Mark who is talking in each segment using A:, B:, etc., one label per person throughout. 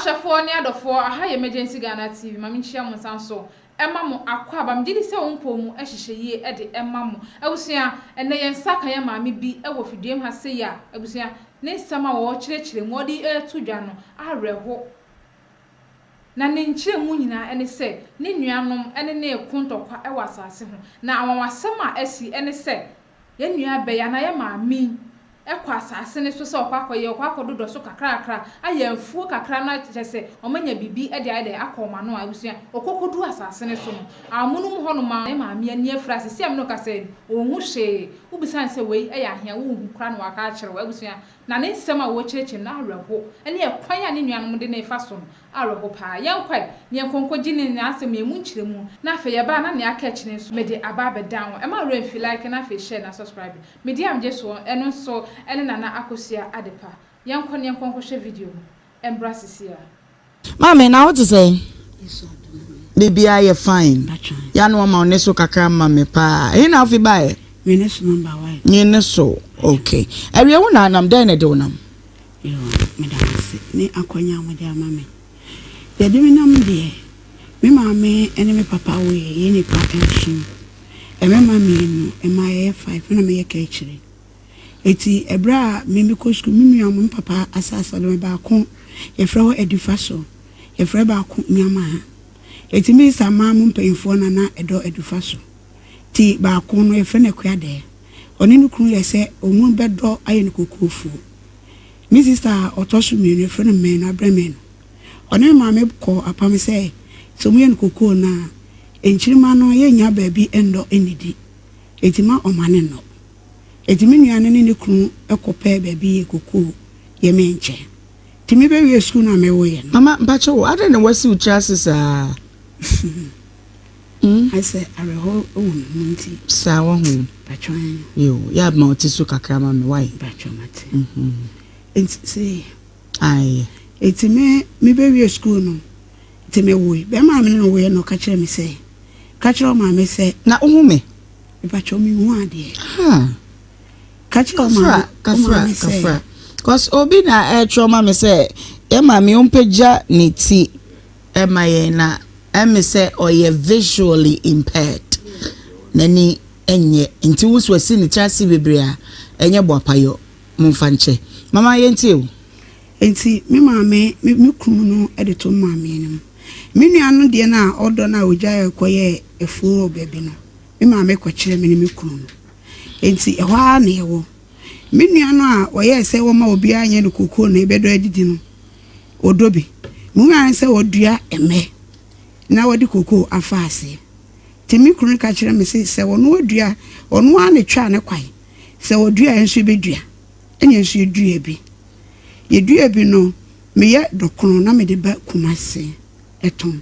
A: Ahwɛfoɔ ne adɔfoɔ, aha yɛ Emergency Ghana TV, ma menkyia mo nsa nso ɛma mo akwaaba, megye di sɛ wo mpɔw mu hyehyɛ yie de ɛma mo. Abusua, ɛnnɛ yɛn nsa aka yɛn maame bi wɔ fiduam ha sei a, abusua, ne nsɛm a ɔrekyerɛkyerɛ mu, ɔde reto dwa no awerɛho. Na ne nkyerɛmu nyinaa ne sɛ ne nuanom ne no reko ntɔkwa wɔ asase ho. Na anwanwasɛm a asi ne sɛ yɛn nua bɛyi anaa yɛn maame yi kɔ asase no so sɛ ɔkɔ akɔyɛ, ɔkɔ akɔdodɔ so kakrakra, ayɛ afuo kakra na kyerɛ sɛ wɔanya biribi de ayɛ dɛn akɔ wɔn ano a, abusua, ɔkɔ kɔduru asase no so no, amonom hɔnom ara ne maame ani afira. Seesei a me ne wo kasa yi no, ɔnhu hwee. Wobisa no sɛ wei yɛ ahe a, wonhu koraa na waka akyerɛ wo. Abusua, Na ne nsɛm a ɔrekyerɛkyerɛ no awerɛho ne ɛkwan a ne nuanom de no refa so no awerɛho paa. Yɛnkɔ ɛ, na yɛnkɔ nkɔgye ne n'asɛm yi mu nkyerɛmu, na afei yɛba a na nea aka akyi no nso mede aba abɛdan wo. Ɛmma wo werɛ mfi like na afei share na subscribe. Me din a megye soɔ ɛno nso ne Nana Akosua Adepa. Yɛnkɔ na yɛnkɔ nkɔhwɛ video no mbra sisi a.
B: Maame, na wo te sɛn? Biribiara yɛ fine. Ya na wama wo ne so kakra ma me paa. Ɛhe na wofi baeɛ?
C: Nwene so number one.
B: Nwene so, okay. Awie wo na anam, dɛn na ɛde wo nam?
C: Yoo, meda mo ase ne akwanya a mode ama me. Deɛ ɛde me nam deɛ, me maame ne me papa woeɛ, yɛn nnipa nson. Mmarima mmienu, mmaa yɛyɛ five, me na meyɛ kaakyire. Enti ɛberɛ a me mekɔ sukuu, me nua mo, me papa asase ɔde me baako, yɛfrɛ hɔ Adifaso, yɛfrɛ baako Nyamaha. Enti me nsa maa mo mpanyinfoɔ na na ɛdɔ Adifaso. Nti baako no yɛfrɛ no Akuadɛɛ. Ɔne ne kunu yɛ sɛ wɔn bɛdɔ ayɛ no kokofuo. Me sista a ɔtɔ so mmienu yɛfrɛ no Manu, Abrɛ Manu. Ɔne me maame kɔɔ apam sɛ, sɛ wɔyɛ no kokoo no a, nkyirimma no yɛnnya baabi nnɔ nnidi. Enti ma ɔma no nnɔ. Enti me nua no ne ne kunu kɔpɛɛ baabi yɛɛ kokoo yɛ me nkyɛn. Nti me bɛwiee sukuu no a me woeɛ no.
B: Mama, mpakyɛ wo, adɛn na woasi wo tiri ase saa?
C: Hmm? Ayɛ sɛ awerɛhoɔ wɔ me mu nti.
B: Saa wahu.
C: Mpakyɛ ɛn.
B: Yo, yɛ a ma wo ti so kakra ma me, why?
C: Mpakyɛ mate. Mhm. Enti sei.
B: Ae.
C: Enti me, me bɛwiee sukuu no, nti me woe. Bɛrima a me ne no woeɛ no ɔka kyerɛɛ me sɛ, ka kyerɛ wo maame sɛ.
B: Na wohu me?
C: Mepakyɛw minhu adeɛ.
B: Ah.
C: Ka kyerɛ wo maame wo maame sɛ.
B: Kafra, Cause obi na ɛretwerɛ ma me sɛ yɛn maame ɔmpagya ne ti ɛma yɛn na ɛme sɛ ɔyɛ visually impaired. N'ani nyɛ nti wo so asi ne tiri ase bebree a ɛnyɛ boapayɔ. Momfa nkyɛ. Mama yɛntie o.
C: Nti me maame me me kunu no de to me maame anim. Me nua no deɛ no a ɔdɔ no a ɔgyaeɛ kɔyɛɛ afuo wɔ baabi no, me maame kɔkyerɛɛ me ne me kunu no. Enti ɛhɔ ara na yɛwɔ. Me nua no a ɔyɛɛ sɛ wɔmma obiara nyɛ no kokoo na yɛbɛdɔ adidi no, ɔdɔ bi. Mehui ara ne sɛ ɔdua mmɛ na ɔde kokoo afa aseɛ. Nti me kunu no ka kyerɛɛ me se sɛ ɔno adua, ɔno ara na ɛtwaa ne kwan, sɛ ɔdua a yɛn nso yɛbɛdua. Ɛnna yɛn nso yɛduaa bi. Yɛduaa bi no, meyɛ dɔkono na mede ba Kumasi tɔn.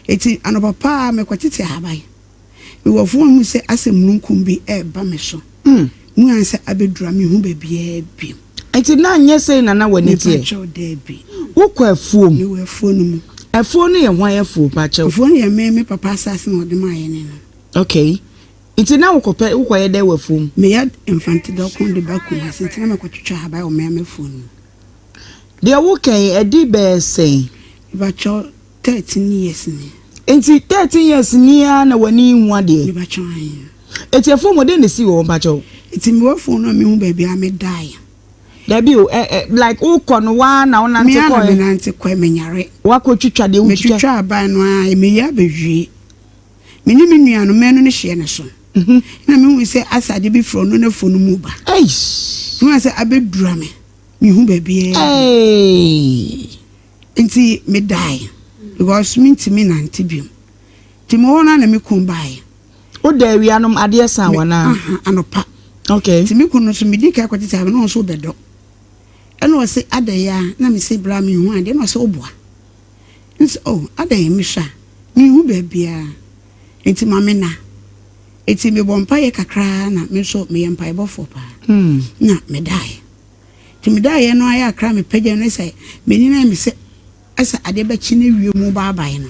C: Enti anɔpa pa ara mekɔtete ahaban. Mewɔ afuom a mehu sɛ asɛ mununkum bi reba me so. Mehu ara sɛ abɛduru a menhu baabiara bio.
B: Enti na nyɛ sei na na w'ani teɛ?
C: Mepakyɛw, daabi.
B: Wokɔ afuom?
C: Mewɔ afuo no mu.
B: Afuo no yɛ hwan afuo, pakyɛw?
C: Afuo no yɛ me me papa asase na ɔde maa yɛn no.
B: Okay. Nti na wokɔpɛ wokɔyɛ dɛn wɔ afuom?
C: Meyɛ Mfante dɔko de ba Kumasi nti na mekɔtwitwa ahaban wɔ me ara m'afuo no mu.
B: Deɛ woka yi, ɛdi bɛyɛ sɛn?
C: Mepakyɛw, 13 years ni.
B: Nti 13 years ni ara na w'ani nhu adeɛ?
C: Mepakyɛw, aane.
B: Nti afuom hɔ, dɛn na esii wɔ hɔ mpakyɛw?
C: Nti mewɔ afuom no a menhu baabi a medaeɛ.
B: Dabi o, ɛ ɛ like wokɔ no woaa na wonante
C: Me ara na
B: kɔɛ?
C: menante kɔɛ, menyare.
B: Woakɔtwitwa deɛ wotwitwa?
C: Metwitwa aban no ara, meyɛ abɛwie. Me ne me nua no, mmɛn no ne hyeɛ no so. Ɛna mehui sɛ asɛ ade bi firi ɔno n'afuo no mu ba. Mehu sɛ abɛdura me, mehu baabiara bi. Nti medae because mentumi nante biom. Nti mewɔ hɔ no na me kun baeɛ.
B: Woda awia nom adeɛ sa wo anaa?
C: Anɔpa.
B: Okay.
C: Nti me kun no nso medi kan kɔtete aba na ɔno nso bɛdɔ. Ɛna ɔse adɛn a na mese bra mehu adeɛ na ɔse woboa. Mese oh adɛn mesua menhu baabiara nti ma me nna. Nti mebɔ mpaeɛ kakra na me nso meyɛ mpaebɔfoɔ paa na medaeɛ. Nti medaeɛ no ayɛ akra mepagya no sɛ m'ani no ayɛ me sɛ asɛ adeɛ bɛkye no awie mu baabae no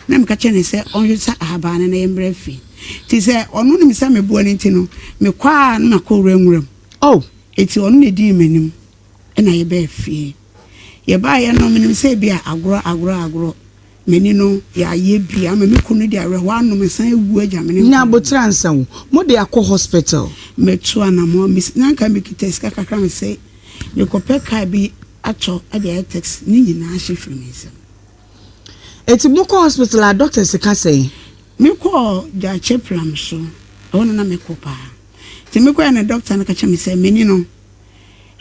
C: na meka kyerɛ no sɛ ɔnhwesa ahaban no na yɛmmra fie. Nti sɛ ɔno nim sɛ meboa no nti no mekɔ a na makɔ wura nwura mu.
B: Oh.
C: Nti ɔno na ɛdii m'anim na yɛbaa fie. Yɛbaeɛ no, menim sɛ ebia agorɔ, agorɔ, agorɔ. M'ani no, yɛayɛ bi ama me kunu de awerɛhoɔ anom nsa awu agya me ne
B: Nya
C: nkwadaa no.
B: aboterɛ ansa o. Mode akɔ hospital?
C: Matu anammɔn, mesi, na anka mekita sika kakra, mese mekɔpɛ car bi atɔ de ayɛ taxi, ne nyinaa hye firi me nsam.
B: Enti mokɔ hospital a doctors ka sɛn?
C: Mekɔɔ Gyakye Pram so, ɛhɔ na na mekɔ paa. Nti mekɔeɛ na doctor no ka kyerɛɛ me sɛ m'ani no,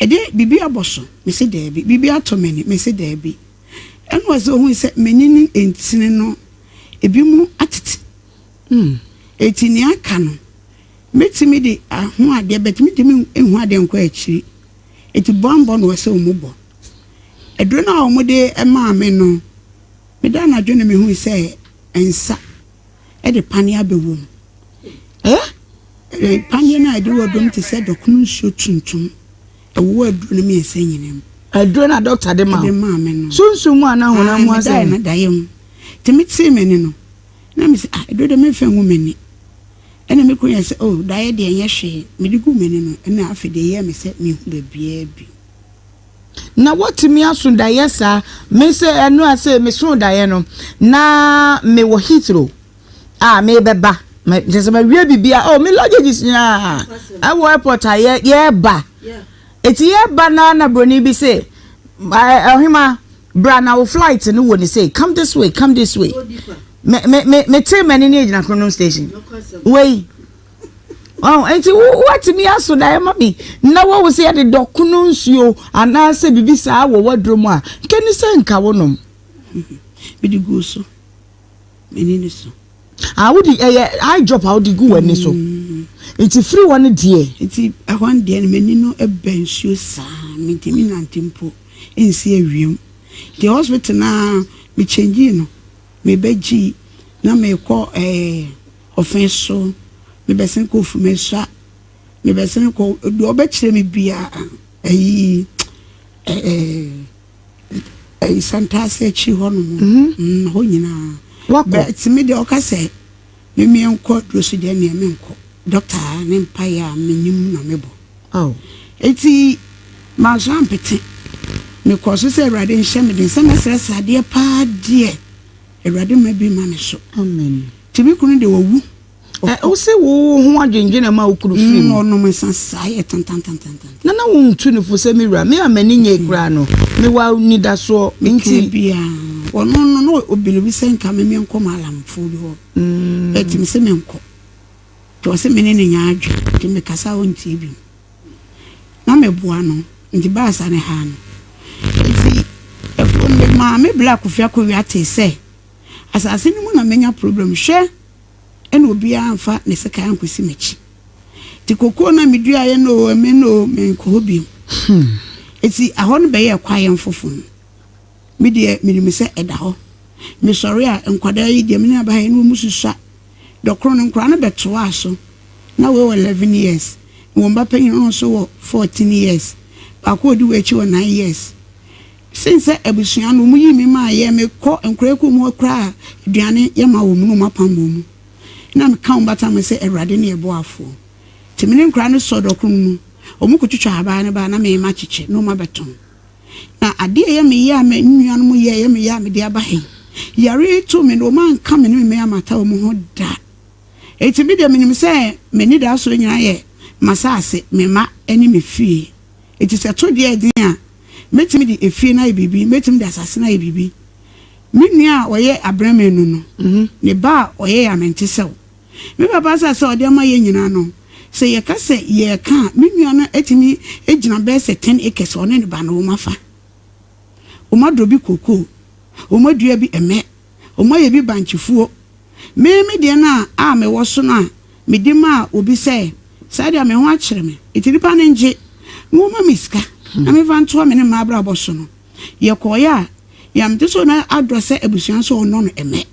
C: ɛdeɛ biribi abɔ so? Mese daabi. Biribi atɔ m'ani? Mese daabi. Ɛna ɔsɛ ohui sɛ m'ani ne ntini no ebinom atete. Enti nea aka no, mɛtumi de ahu adeɛ but mentumi nhu adeɛ nkɔ akyiri. Enti bɔmbɔ na ɔsɛ wɔn bɔ. Aduro no a wɔde maa me no, meda anadwo na mehui sɛ nsa de paneɛ abɛwɔ mu. Eh? Paneɛ no a ɛde wɔ dom te sɛ dɔkono nsuo tuntum. Ɛwowɔ aduro no mmiɛnsa nyinaa mu.
B: Aduro no a dɔkta de maa wo?
C: De maa me no.
B: Sunsum mu anaa honam mu asɛm?
C: Medaeɛ no daeɛ mu. Nti metee m'ani no, na mese ah aduro deɛ memfa ngu m'ani. Ɛna me kunu yɛ sɛ oh daeɛ deɛ ɛnyɛ hwee. Mede guu m'ani no, ɛna afei deɛ ɛyɛɛ me sɛ menhu baabiara bio.
B: Na woatumi aso daeɛ saa? Me sɛ ɛno a sɛ mesoo daeɛ no, na mewɔ Heathrow. a mebɛba kyerɛ sɛ mawie biribiara oh me luggages nyinaa ɛwɔ airport a yɛ yɛreba eti yɛreba na na broni bi se ɔhema bra na wo flight no wɔ ne sei come this way come this way me me me me te m'ani ne egyina kronom station wei ɔn nti wo watumi aso da ɛma mi na wɔwɔ sɛ yɛde dɔkono nsuo anaasɛ biribi saa wɔ waduro mu a nkɛni sɛ nka wo nom.
C: Mede gu so. M'ani no so.
B: Ah, wode ɛyɛ eye drop a wode gu w'ani so. Nti firi hɔ no deɛ.
C: Nti ɛhɔ no deɛ no m'ani no bɛ nsuo saa, mentumi nante mpo nsi awiam. Nti hospital no ara me change no, me bɛ gyi na mekɔ ɛɛ ɔfɛn so, me bɛsen kɔ Ofumesua, me bɛsen kɔ deɛ ɔbɛkyerɛ me biara ɛyi ɛɛ. Ɛyi Santase akyi hɔ nom mm, hɔ nyinaa.
B: Wakɔ.
C: But me deɛ ɔka sɛ me meɛ nkɔ aduro so deɛ neɛ menkɔ. Doctor ne mpaeɛ a menim na mebɔ.
B: Oh.
C: Eti manso ampete. Mekɔɔ so sɛ Awurade nhyɛ me den sɛ mɛsrɛsrɛ adeɛ paa deɛ Awurade mma bi mma me so.
B: Amen.
C: Nti me kunu deɛ wawu.
B: Ɛ wo se wo ho adwendwen na ɛma wo kunu firi mu.
C: Ɔnom nsa saa yɛ tantantantantan.
B: Na na wontu no fo sɛ me wura, me a m'ani nyei koraa no, mewɔ anidasoɔ
C: Meka
B: nti.
C: biaa, ɔno no na ɔbilivi sɛ nka me menkɔ Malamfoɔ bi hɔ, but mese menkɔ, nti ɔse me ne no nyɛ adwene, nti mekasa a ɔntie bio. Na meboa no, nti baasa no haa no. Nti afuo no memaa me bla Kofi Akowia tee sɛ asase no mu na manya problem, hwɛ! ɛna obiara amfa ne sekan ankosi m'akyi. Nti kokoo no a meduaeɛ no oo, ɛmɛ no oo, menkɔ hɔ bio. Nti ɛhɔ no bɛyɛɛ kwaeɛ mfofo. Me deɛ menim sɛ ɛda hɔ. Mesɔre a, nkwadaa yi deɛ me ne aba ha yi na wɔn susua. Dɔkono no nkwadaa no bɛtoaa so. Na wei wɔ 11 years. Wɔn ba panyin no nso wɔ 14 years. Baako a ɔdi wei akyi wɔ 9 years. Sen sɛ abusua no, wɔyii me maa yɛ mekɔ nkoraa kuo mu hɔ koraa a, aduane yɛ ma wɔn na wɔapam wɔn mu. Na meka wɔn bata mo sɛ Awurade ne yɛ boafoɔ. Nti me ne nkoraa no sɔɔ dɔkono mu, wɔn kɔtwitwa ahaban no baa na me makyekyɛ na wɔn abɛtɔn. Na adeɛ a ɛyɛ me ya a me nuanom yɛ ɛyɛ me ya a mede aba ha yi, yareɛ yi too me no wɔn anka me ne me mma ammata wɔn ho da. Enti me deɛ menim sɛ m'anidasoɔ nyinaa yɛ m'asase, me mma ne me fie. Enti sɛ ɛto deɛ ɛden a, mɛtumi de efie no ayɛ biribi, mɛtumi de asase no ayɛ biribi. Me nua a ɔyɛ abrɛmanu no, ne ba a ɔyɛ yɛ a mente sɛ wo. Me papa asase a ɔde ama yɛn nyinaa no, sɛ yɛka sɛ yɛreka a, me nua no atumi agyina bɛyɛ sɛ ten acres a ɔne ne ba no wɔafa. Wɔadɔ bi kokoo, wɔadua bi mmɛ, Wɔayɛ bi bankyefuo. Me me deɛ no a a mewɔ so no a mede maa obi sɛ, saa deɛ a me ho akyere me, nti nnipa no ngye na wɔmma me sika na memfa ntoa me ne mma abrabɔ so no, yɛkɔeɛ a, yɛante sɛ ɔno adɔ sɛ abusua nso ɔnnɔ no mmɛ.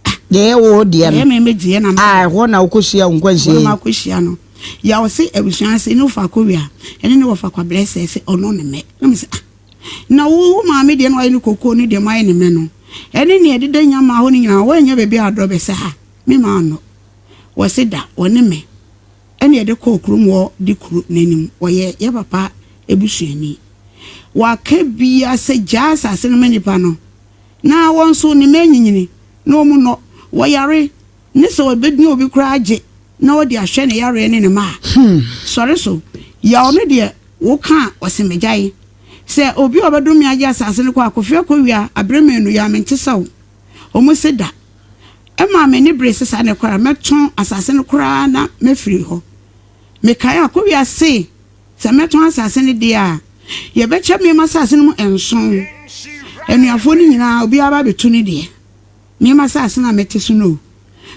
C: Ah!
B: Deɛ ɛyɛ wo deɛ no.
C: Ɛyɛ me me deɛ na me.
B: A ɛhɔ na wokɔhyia wo nkwanhyia yi.
C: Ɛhɔ na makɔhyia no. Yaw se abusua se ne wofa akɔwia ɛne ne wɔfa kwabrɛ sɛ sɛ ɔnnɔ no mmɛ. Na me sɛ ah! Na wo wo maame deɛ na wayɛ no kokoo ne deɛ moayɛ ne mmɛ no, ɛne nea ɛdeda nyamaa hɔ no nyinaa, woannya baabi a adɔ bɛsɛ ha, me maa nnɔ. Wɔse da, wɔne me ɛne yɛde kɔɔ kurom hɔ de kuro no anim, ɔyɛ yɛ papa busuani. Wɔaka biara sɛ gyaa asase no ma nnipa no, na wɔn nso ne mma anyinyini na wɔn nnɔ, wɔyare, ne sɛ wɔbɛnya obi koraa agye na wɔde ahwɛ ne yareɛ ne ne mma a, sɔre so. Yaw no deɛ woka a, ɔse megyae. Sɛ obi a ɔbɛdom me agye asase no kɔ a, Kofi Akowia, aberɛ mmienu, yaa mente sɛ wo. Wɔn se da. Ɛmaa m'ani beree sɛ saa na ɛkɔ a, mɛtɔn asase no koraa na mafiri hɔ. Mekae a, Akowia se sɛ mɛtɔn asase no deɛ a, yɛbɛkyɛ me m'asase no mu nson. Anuafoɔ no nyinaa, obiara ba abɛtu ne deɛ. Me m'asase no a mete so no o.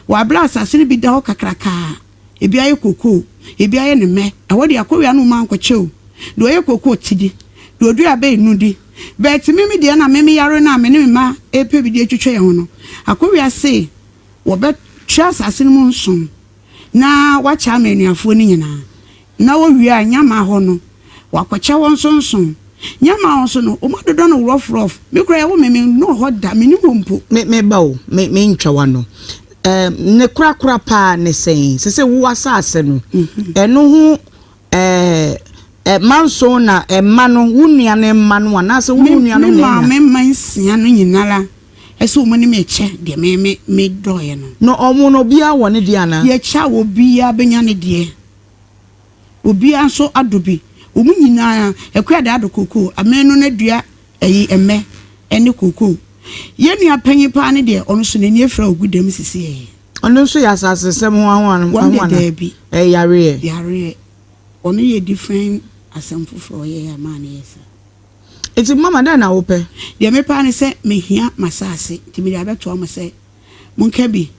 C: Wɔ aberɛ a asase no bi da hɔ kakrakaa, ebi ayɛ kokoo, ebi ayɛ ne mmɛ, ɛhɔ deɛ akowia no mma nkɔkyɛ o. Deɛ ɔyɛ kokoo te di, deɛ ɔdua abɛ enu di. But me me deɛ na me me yare no a me ne me mma repɛ bi de atwitwa yɛn ho no, akowia se wɔbɛkyɛ asase no mu nson na wakyɛ ama anuafoɔ no nyinaa. Na wɔwie a, Nyamaa hɔ no, wɔakɔkyɛ hɔ nsonson. Nyamaa hɔ nso no, wɔadodɔ no rough rough. Me koraa, yɛwo me, mennɔɔ hɔ da, mennim hɔ mpo.
B: Me, me ba o, me, mentwa w'ano. Ɛɛ, ne korakora paa ne sɛn? Sɛ sɛ wo asase no, ɛno ho ɛɛ, ɛ, manson na ɛma no, wo nua no mma no anaasɛ wo ne wo nua no
C: Me
B: na anya?
C: maame mma nsia no nyinara, ɛsɛ wɔn ne me kyɛ deɛ me, me, medɔeɛ no.
B: Na wɔn no, obiara wɔ ne deɛ anaa?
C: Yɛkyɛ a, obiara bɛnya ne deɛ. Obiara nso adɔ bi. Wɔn nyinaa, Akua de adɔ kookoo, Amenu no adua ayi mmɛ ne kookoo. Yɛn nua panyin paa no deɛ, ɔno nso n'ani afira ɔgu dam sisiɛ.
B: Ɔno nso yɛ asasesɛm ho ahoa
C: Wɔn deɛ daabi.
B: Ɛyɛ yareɛ.
C: Yareɛ. Ɔno yɛ different asɛm foforɔ ɔyɛɛ a maa no yɛ saa.
B: Nti mama dɛn na wopɛ?
C: Deɛ mepɛ ara ne sɛ mehia m'asase nti mede abɛtoa mo sɛ monka bi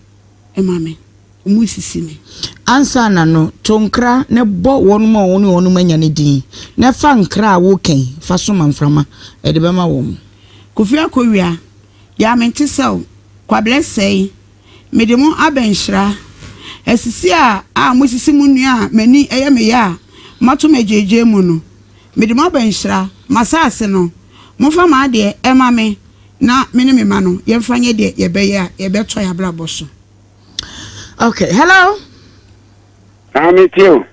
C: ma me. Wɔresisi me.
B: Ansa na no, to nkra na bɔ wɔnom a wo ne wɔnom anya no din, na fa nkra a woreka yi fa soma mframa de bɛma wɔn.
C: Kofi Akowia, Yaa mente sɛ wo, Kwablɛ sɛe, mede mo aba nhyira. Asisi a a mosisi mo nua a m'ani yɛ me ya a moato me agyeegyee mu no, mede mo aba nhyira. M'asase no, momfa m'adeɛ mma me na me ne me mma no yɛmfa nyɛ deɛ yɛbɛyɛ a yɛbɛtoa yɛn abrabɔ so.
B: Okay, hello.
D: Ah, me too.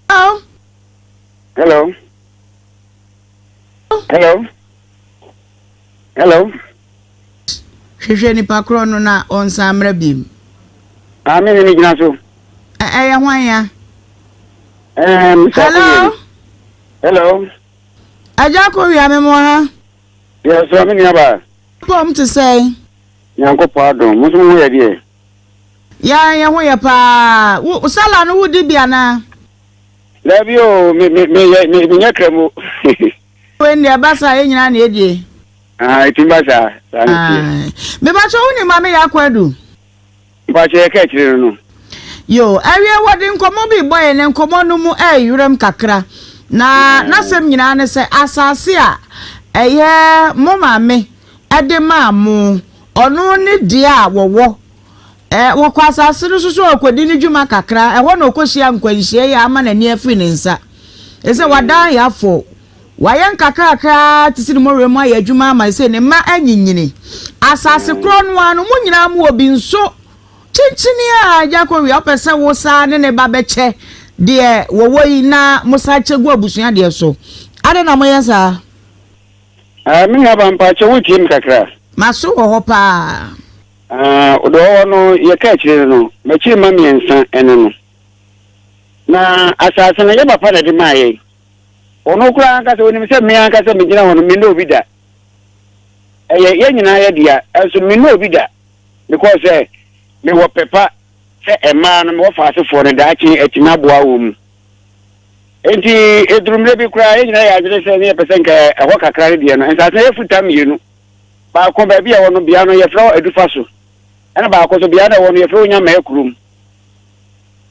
B: Hello.
D: Hello. Hello. Hello.
B: Hwehwɛ nipa korɔ no na ɔnsan mmerɛ biem.
D: Ah, me ne me gyina so.
B: Ɛyɛ hwan ya?
D: Eh, Mr.
B: Hello.
D: Hello.
B: Agya kowia me mo ha.
D: Yes, so me nua ba.
B: Pɔm te sɛn?
D: Nyankopɔn adom. Mo nso mo ho yɛ deɛ?
B: Yɛn yɛn ho yɛ paa. Wo sala no wodi bi anaa?
D: Dabi o, me me me yɛ me menyɛ kramo.
B: Wei deɛ ɛba saa yɛn nyinaa na edie.
D: Ah, etumi ba saa, saa na ɛteɛ.
B: Mebakyɛ wo nim Maame Yaa Kwadu?
D: Mpakyɛ yɛka akyire no no.
B: Yoo, awie wɔde nkɔmmɔ bi rebɔ yɛn na nkɔmmɔ no mu ɛreyerɛm kakra. Na n'asɛm nyinaa ne sɛ asase a ɛyɛ mo maame de maa mo, ɔno ne deɛ a wɔwɔ. Ɛ, wɔkɔ asase no so sɛ ɔrekɔdi ne dwuma kakra, ɛhɔ na ɔkɔhyia nkwanhyia yi a ama n'ani afiri ne nsa. Ɛsɛ wadan yafo. Wayɛ nkakrakra ara te sɛ ne mmɔwerɛ mu ayɛ adwuma ama sɛ ne mma anyinyini. Asase korɔ no ara no, mo nyinaa mowɔ bi nso. Kyenkyene a agya kɔwia, wopɛ sɛ wo saa ne ne ba bɛkyɛ deɛ wɔwɔ yi na mosan kyɛ gu abusua deɛ so. Adɛn na moyɛ saa?
D: Ah, me nuaba mpakyɛ wotie me kakra?
B: M'aso wɔ hɔ paa.
D: Ah, deɛ ɔwɔ no yɛka akyire no no, m'akyiri mma mmiɛnsa ɛne no. Na asase no yɛ papa na ɛde maa yɛn. Ɔno koraa ankasa onim sɛ me ankasa megyina hɔ no mennɔ obi da. Ɛyɛ yɛn nyinaa yɛ dea, ɛnso mennɔ obi da because sɛ mewɔ pɛ pa sɛ mmaa no mewɔ faasefoɔ no daakye atumi aboa wɔn mu. Enti ɛduru mmerɛ bi koraa yɛn nyinaa yɛ adwene sɛ ne yɛpɛ sɛ nka ɛhɔ kakra no deɛ no nsase no yɛ futa mmienu. Baako baabi a ɛwɔ no bea no yɛfrɛ hɔ Adufa so ɛna baako nso bea no ɛwɔ no yɛfrɛ hɔ Nyamaa kurom.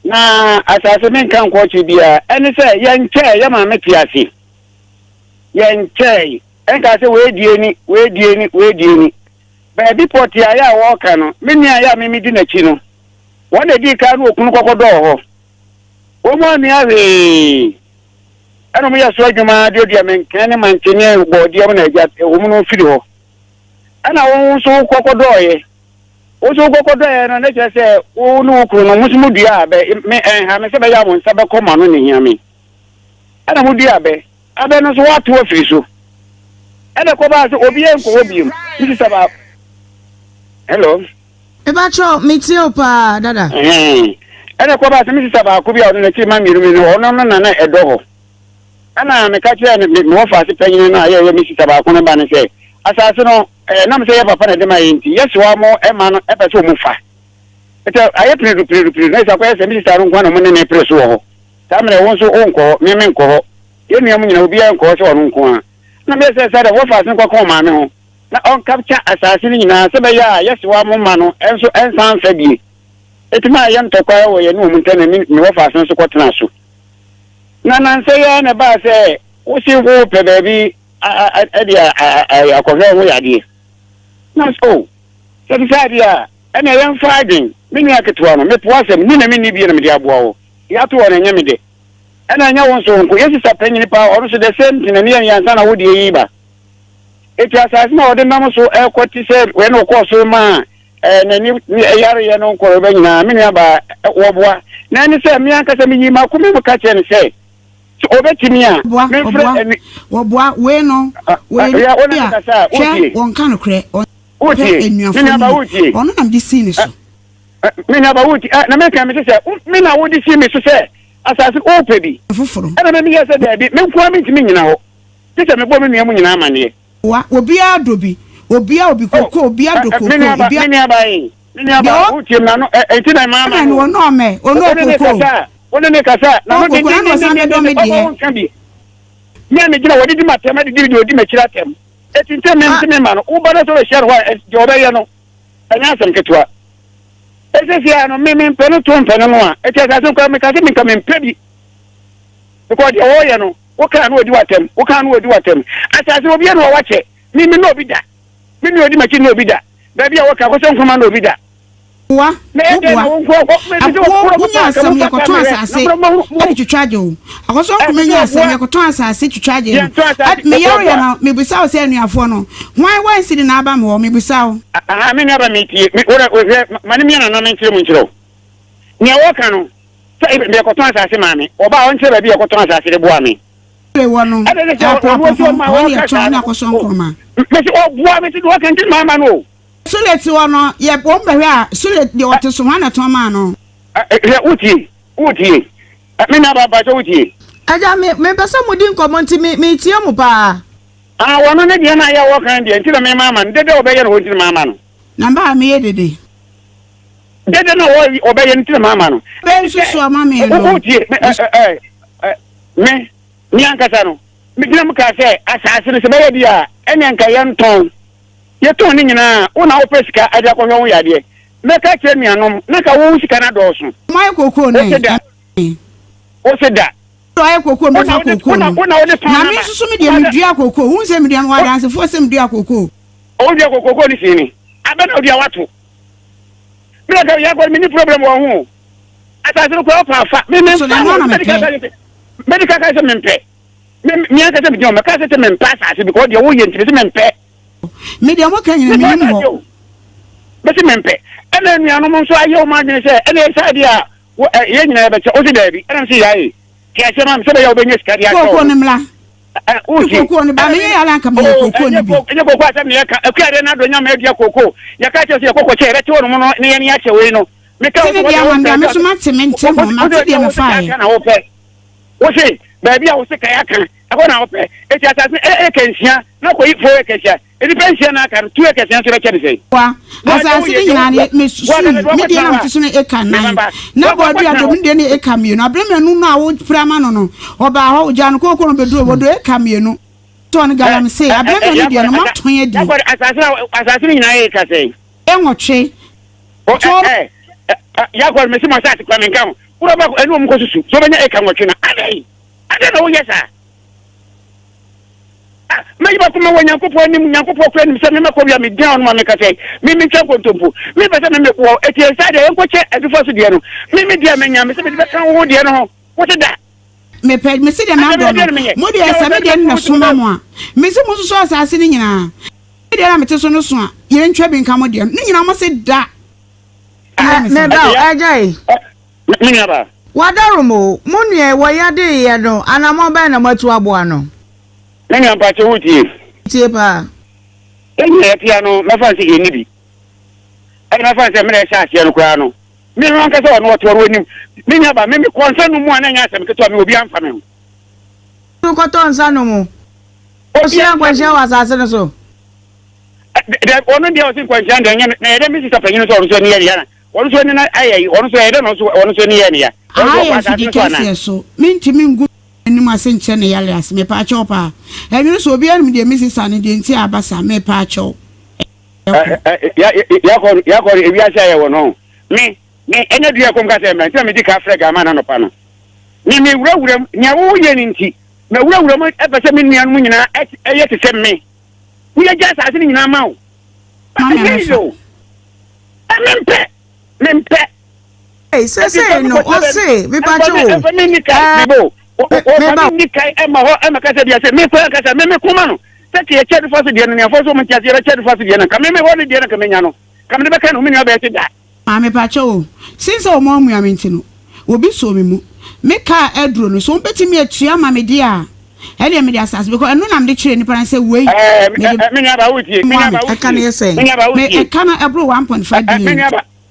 D: Na asase menka nkɔɔkye biara, ɛne sɛ yɛnkyɛɛ yɛ maame te ase. Yɛnkyɛe. Ɛnka sɛ wei die ni, wei die ni, wei die ni. Baabi pɔtee a yɛ a wɔreka no, me nua a yɛ a me medi n'akyi no, wɔn na edii kan ne okunu kɔkɔdɔɔ hɔ. Wɔn annua hwee. Ɛna wɔyɛ so adwuma duadua menkɛn ne mankye ne bɔɔdeɛ mu na agya wɔn no firi hɔ. Ɛna wɔn nso kɔkɔdɔɔeɛ. Wo nso wokɔkɔdɔeɛ no, na kyerɛ sɛ wo ne wo kunu no, mo nso modua abɛ. Me, ɛnha me sɛ bɛyɛ a mo nsa bɛkɔ mo ano na ehia me. Ɛna modua abɛ. Abɛ no nso, woato afiri so. Ɛna ɛkɔbaa sɛ obiara nkɔ hɔ biom. Me sista baa Hello.
B: Mepakyɛw, metie wo paa, dada.
D: Ɛhɛn. Ɛna ɛkɔbaa sɛ me sista baako bi a ɔno n'akyiri ma mmienu no, ɔno no na na ɛdɔ hɔ. Ɛna meka kyerɛɛ me me wɔfaase panyin no a yɛyɛ me sista baako no ba no sɛ, asase no, ɛnam sɛ yɛ papa na ɛde ma yɛn nti, yɛsoa mo ma no ɛpɛ sɛ wɔn fa. Ɛtɛ ayɛ piredu piredu piredu na ɛsɛ akɔyɛ sɛ me sista no nko na wɔn ne ne pere so wɔ hɔ. Saa mmerɛ wo nso wonkɔ hɔ, me menkɔ hɔ. Yɛn nua mu nyinaa obiara nkɔ hɔ sɛ ɔno nko ara. Na meyɛ sɛ sɛ dɛ wɔfaase no kɔka wɔn maame ho na ɔnkapkya asase no nyinaa sɛ bɛyɛ a yɛsewa mo mma no nso nsan mfa bie. Ɛtumi a yɛ ntɔkwa wɔ yɛne wɔn ntam na me me wɔfaase no nso kɔtena so. Na nnansa yi ara na ɛbaa sɛ wose worepɛ baabi de akɔhwɛ wo ho yadeɛ. Na sɛ o, sɛ ɛte saa deɛ a, ɛnneɛ yɛmfa adwen. Me nua ketewa no, mepo asɛm, ni na menni bie na mede aboa wo. Deɛ ato hɔ no, ɛnyɛ me dɛ. Ɛna ɛnyɛ wo nso wo nko. Yɛn sista panyini paa, ɔno nso the same thing na ne yɛ no yɛ ansa na wo deɛ yi ba. Eti asase no a ɔde nam so ɛrekɔ te sɛ wei na ɔkɔɔ so maa ɛɛ n'ani yareɛ no nkɔrɔba nyinaa, me nua baa wɔboa. Na ɛne sɛ me ankasa meyii m'akoma mu ka kyerɛ no sɛ, sɛ ɔbɛtumi a,
C: Wɔboa,
D: memfrɛ
C: wɔboa,
D: ɛne.
C: wɔboa, wei no, wɔyɛ
D: Wia, wo
C: nipa
D: ne
C: bi
D: me
C: a,
D: kasa a,
C: hwɛ,
D: wotie.
C: wɔnka nokorɛ, ɔmpɛ
D: Wotie, me
C: anuafoɔ
D: nua
C: no
D: baa
C: yie,
D: wotie.
C: ɔno na mede sii ne so.
D: Me nua baa wotie, na meka mese sɛ, me na wode sii me so sɛ asase no wopɛ bi.
C: Foforɔ.
D: Ɛna me meyɛɛ sɛ daabi, me nko ara mentumi nnyina hɔ. Gye sɛ mebɔ me nua mu nyinaa amanneɛ.
C: Wa, obiara dɔ bi. Obiara obi
D: Oh,
C: koko, obiara dɔ
D: eh,
C: koko,
D: me nuaba,
C: ebi
D: me nuaba ee, me
C: Deɛ
D: nuaba,
C: ɔ
D: wotie me n'ano, ɛ, enti na maa ma
C: na
D: no.
C: ɔno ɔmɛ, ɔno
D: Wo ne ne
C: okoko.
D: kasa a, wo ne ne kasa a, n'ano
C: Ɔkoko na na ɔsan bɛdɔ me
D: dendendendenden, ɔma
C: deɛ.
D: wo nka bi. Me a megyina hɔ, wɔdidi m'atɛm, adidi deɛ ɔdi m'akyiri atɛm. Eti nti me
B: Ah.
D: nti me ma no, wo ba no sɛ ɔbɛhyia no hɔ a, ɛ, deɛ ɔbɛyɛ no, ɛnyɛ asɛm ketewa. Esisi a no, me mempɛ no to mpɛ no no a, eti asase no koraa meka sɛ menka mempɛ bi. Because deɛ wɔyɛ no, Wo kaa no odi w'atɛm, wo kaa no odi w'atɛm. Asase no obiara ni hɔ a wakyɛ. Me me nnɔ obi da. Me nua odi m'akyi nnɔ obi da. Baabi a wɔka kɔsɛ nkruma nnɔ obi da.
C: Boa,
D: Na ɛyɛ
C: wo
D: dɛn
C: boa.
D: na wo nko ɔ me
C: Ab
D: sɛ
C: wo
D: wɔkɔ
C: wo nya
D: kɔfa
C: asɛm
D: mo
C: yɛkɔtɔn
D: fata mmerɛ na
C: asase
D: mo mo mo
C: de twitwa gye wo. Akɔsɔ
D: ɛ
C: nkruma
D: sɛ
C: nya asɛm
D: wɔboa
C: yɛkɔtɔn asase twitwa gye no.
D: yɛntɔ
C: Ad
D: asase
C: me yareɛ
D: wɔboa.
C: no mebisa wo sɛ anuafoɔ no hwan one cedi na aba me hɔ mebisa wo.
D: Aha me nua ba metie me wo dɛ hwɛ ma ne mia nana menkyerɛ mu nkyerɛ wo nea wɔka no sɛ yɛkɔtɔn asase maa me ɔbaa ɔnkyerɛ baabi yɛkɔtɔn asase de boa me.
C: Sule wɔ no
D: Ɛna ne sɛ
C: aprapɔ
D: ɔno
C: ho,
D: ɔsi ɔma
C: hɔ ne
D: ɔka
C: yɛtɔn
D: saa
C: ne
D: no
C: akɔsɔ
D: o
C: nkruma.
D: mesi ɔboa mesi deɛ ɔka nti maama no o.
C: Sule te hɔ no, yɛ wɔn bɛhwɛ a, Sule deɛ ɔte so, hwan na ɛtɔn maa no?
D: Hwɛ wotie wotie me nua baa mpakyɛ wotie.
B: Agya me mepɛ sɛ modi nkɔmmɔ nti me metie mo paa.
D: Ah wɔno ne deɛ na ayɛ a wɔka deɛ nti na me maama no dede a ɔbɛyɛ no hɔ nti na maama no.
C: Na mba a meyɛ dede.
D: Dede na ɔbɛyɛ no nti na maama no.
C: Bɛ nsusu ama me no.
D: Wotie me ɛ ɛ ɛ me me ankasa no megyina mu kaa sɛ asase no sɛ bɛyɛ bi a ɛnneɛ nka yɛntɔn yɛtɔn ne nyinaa wo na wopɛ sika de akɔhwɛ wo yadeɛ mɛka kyerɛ nuanom na ka wo sika no adɔɔso.
C: Ɔmo ayɛ kookoo no
D: Wose da wose da.
C: Ɔyɛ kookoo no bɛfa kookoo no. Na me nso so me deɛ medua kookoo. Wohu sɛ medua mewɔ adansefoɔ sɛ medua kookoo.
D: Wodua kookoo no sii ne abɛ na wodua wato. Me na ka yɛ me ni problem wɔ ho. Asase no koraa ɔpa afa. Me me
C: So na ɛno ara na mepɛ.
D: Mede kaka sɛ mempɛ. Me me ankasa me gyina mɛka sɛ sɛ mempɛ asase because deɛ woyɛ nti me sɛ mempɛ.
C: Me deɛ mo ka nyina menim hɔ.
D: Me sɛ mempɛ. Ɛna anuanom nso ayɛ wɔn adwene sɛ ɛna ɛsɛ adeɛ a yɛn nyinaa yɛbɛkyɛ. Wo se daabi. Ɛna me se yae. Te aseɛ ma me sɛ bɛyɛ a wobɛnya sika de akyɛ
C: Kookoo
D: wɔn.
C: no mmra.
D: Wotie.
C: Kookoo no ba meyɛ yare anka meyɛ kookoo no bi.
D: Ɛnyɛ kookoo asɛm na yɛka. Akuadeɛ no adɔ nyama adua kookoo. Yɛka kyerɛ sɛ yɛkɔ kɔkyɛ yɛbɛte hɔ nom no ne yɛne akyɛ wei no. Meka
C: Te ne deɛ ama me a me nso mate me nte ho mate deɛ mefaeɛ.
D: Na wopɛ. Wose baabi a wose kae aka ɛhɔ na wopɛ. Eti asase no eka nsia na kɔyi fo eka nsia. Nnipa nsia na aka no tu eka nsia nso bɛkyɛ ne sɛn?
C: Wa, asase no nyinaa no mesusui, me deɛ na mete so no eka nnan, na bɔɔdua dom no deɛ no eka mmienu. Aberɛ mmienu no a wopere ama no no, ɔbaa hɔ, ɔgyaa no kooko no bɛduruu hɔ, ɔdɔ eka mmienu. Tɔɔ no galamsey, aberɛ mmienu deɛ no matɔn adi.
D: Asase no nyinaa eka sɛn?
C: Nwɔtwe. Tɔɔ.
D: Yakɔr, mese mo asase kora menka ho. Wura baako ɛne wɔn kɔsusu sɛ wobɛnya eka nwɔtwe no. Adɛn? Adɛn na woyɛ saa? Ah, mɛyi m'akoma wɔ Nyankopɔn anim, Nyankopɔn koraa nim sɛ me mɛkɔ wia, megyina hɔ no ma meka sɛ, me mentwa nkontompo, mempɛ sɛ me me wɔ, eti ɛnsa deɛ yɛnkɔkyɛ adufa so deɛ no, me me deɛ manya, mese mede bɛka wo ho deɛ no ho, wote da.
C: Mepɛ, mese deɛ madɔ no, mo deɛ sɛ me deɛ no na ɛso ma mo a, mese monsusu asase no nyinaa, me deɛ na mete so no so a, yɛntwa bi nka mo deɛ no, ne nyinaa mose da.
B: Meba o, agya yi.
D: Me nua ba.
B: Wadarom o, mo nua yi, wɔ yade yɛ no, anamɔn bɛn na moatu aboa no?
D: Me nua mpakyɛ wo tie.
B: Tie paa.
D: Yɛn nyinaa yɛte ano, mɛfa no sɛ yɛnni bi. Ɛna mɛfa no sɛ mmerɛ ɛhyɛ aseɛ no koraa no, me no ankasa ɔno ɔte ɔno anim. Me nua ba, me mekɔ nsa nom mu a na ɛnyɛ asɛm ketewa, me obiara mfa me ho.
B: Wokɔtɔ nsa nom? Ɔhyia nkwanhyia wɔ asase no so.
D: Dɛ ɔno deɛ ɔsi nkwanhyia deɛ ɛnyɛ na yɛ dɛ me sista panyin nso ɔno nso ani yɛ ne ya na ɔno nso ani na ayɛ yi ɔno nso ɛyɛ dɛ na ɔno nso ɔno nso ani yɛ ne ya.
C: Aha yɛ afidi kɛseɛ so mentumi ngu m'anim ase nkyerɛ ne yare ase mepaakyɛw paa ɛnwene so obiara nim deɛ me sista no deɛ nti a aba saa mepaakyɛw
D: ɛkɔ. Yakɔ yakɔ ewiase a yɛwɔ no me me ɛnyɛ dua ɛkɔm ka sɛ mmerɛ nti na medi ka frɛ gama na nɔpa no me me wurawura mu nea woyɛ no nti mawurawura mu ɛpɛ sɛ me nuanom nyinaa ɛyɛ te sɛ me Woyɛ gya asase no nyinaa ma wo. Ɛnyɛ yiye o. Mempɛ, mempɛ.
B: Ei, sesei no, ɔse, mepakyɛ o.
D: Ɛmfa me nni kan, meba o. Ɔmfa me nni kan ɛma hɔ ɛma kasa bia sɛ me kora kasa me me koma no. Sɛ kɛ yɛkyɛ de fa so deɛ no, neafoɔ so ɔmo nte ase yɛbɛkyɛ de fa so deɛ no, nka me me hɔ ne deɛ no nka menya no. Nka mede bɛka no, me nua bɛyɛ te da.
C: Maame pakyɛ o, since sɛ wɔn amua me nti no, obi soo me mu. Me car aduro no, sɛ wɔn bɛtumi atua ama me deɛ a, ɛnneɛ mede asase because ɛno na mede kyerɛɛ nipa no sɛ wei mede
D: moa me.
B: Ɛka no yɛ sɛn?
C: Me ɛka no ɛboro 1.5 billion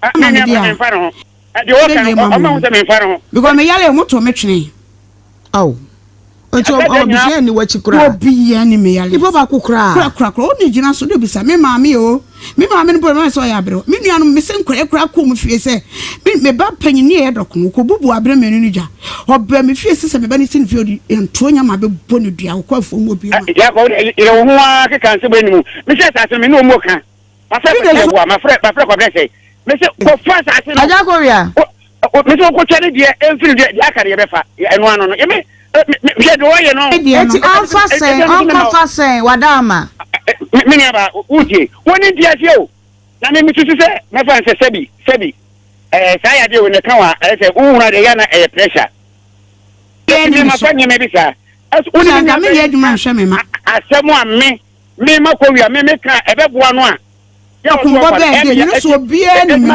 C: ama me deɛ a, ɛbɛwie ma mo. Because me yare wɔn too me twene.
B: Ao. Nti ɔbusua nni w'akyi koraa.
C: Obiara ni me yare.
B: Nipa baako koraa.
C: Kora kora kora. Ɔne gyina so de bisa me maame o. Me maame no bɔ me sɛ ɔyɛ aberewa. Me nuanom me se nkɔyɛ koraa kɔɔ mu fie sɛ me me ba panyin ne yɛ dɔkono ɔkɔ bubu abere mmienu no gya. Ɔbɛ me fie sɛ sɛ me ba ne si ne fie ɔde ntuo nyama bɛbɔ ne dua ɔkɔ afuo mu obi ma.
D: Jacob yere wo ho ara keka nsɛm anim. Me sɛ asase no me ne ɔmu ka. Mafrɛ Kwasi Yeboah, mafrɛ mafrɛ Kwabena sɛ mese kɔfa asase no.
B: Agya Korea.
D: Mese wokɔtwa ne deɛ ɛmfiri deɛ deɛ aka no yɛbɛfa ɛno ano no. Yɛme hwɛ deɛ ɔyɛ no.
B: Eti ɔnfa sɛn ɔnkɔfa sɛn wada ama.
D: Me nua ba wotie wɔn nti aseɛ o na me mesusu sɛ mɛfa no sɛ sɛbi sɛbi ɛɛ saa yadeɛ wei na ɛka wa ɛyɛ sɛ wohunu adeɛ yɛ na ɛyɛ pressure. Ɛti me mafa nneɛma bi saa. Ɛso wo ne me nua bɛyɛ asɛm a me Me ma kɔ wia me me ka ɛbɛ boa no a.
C: Akumbɔ bɛɛ de nyina so obiara nim no.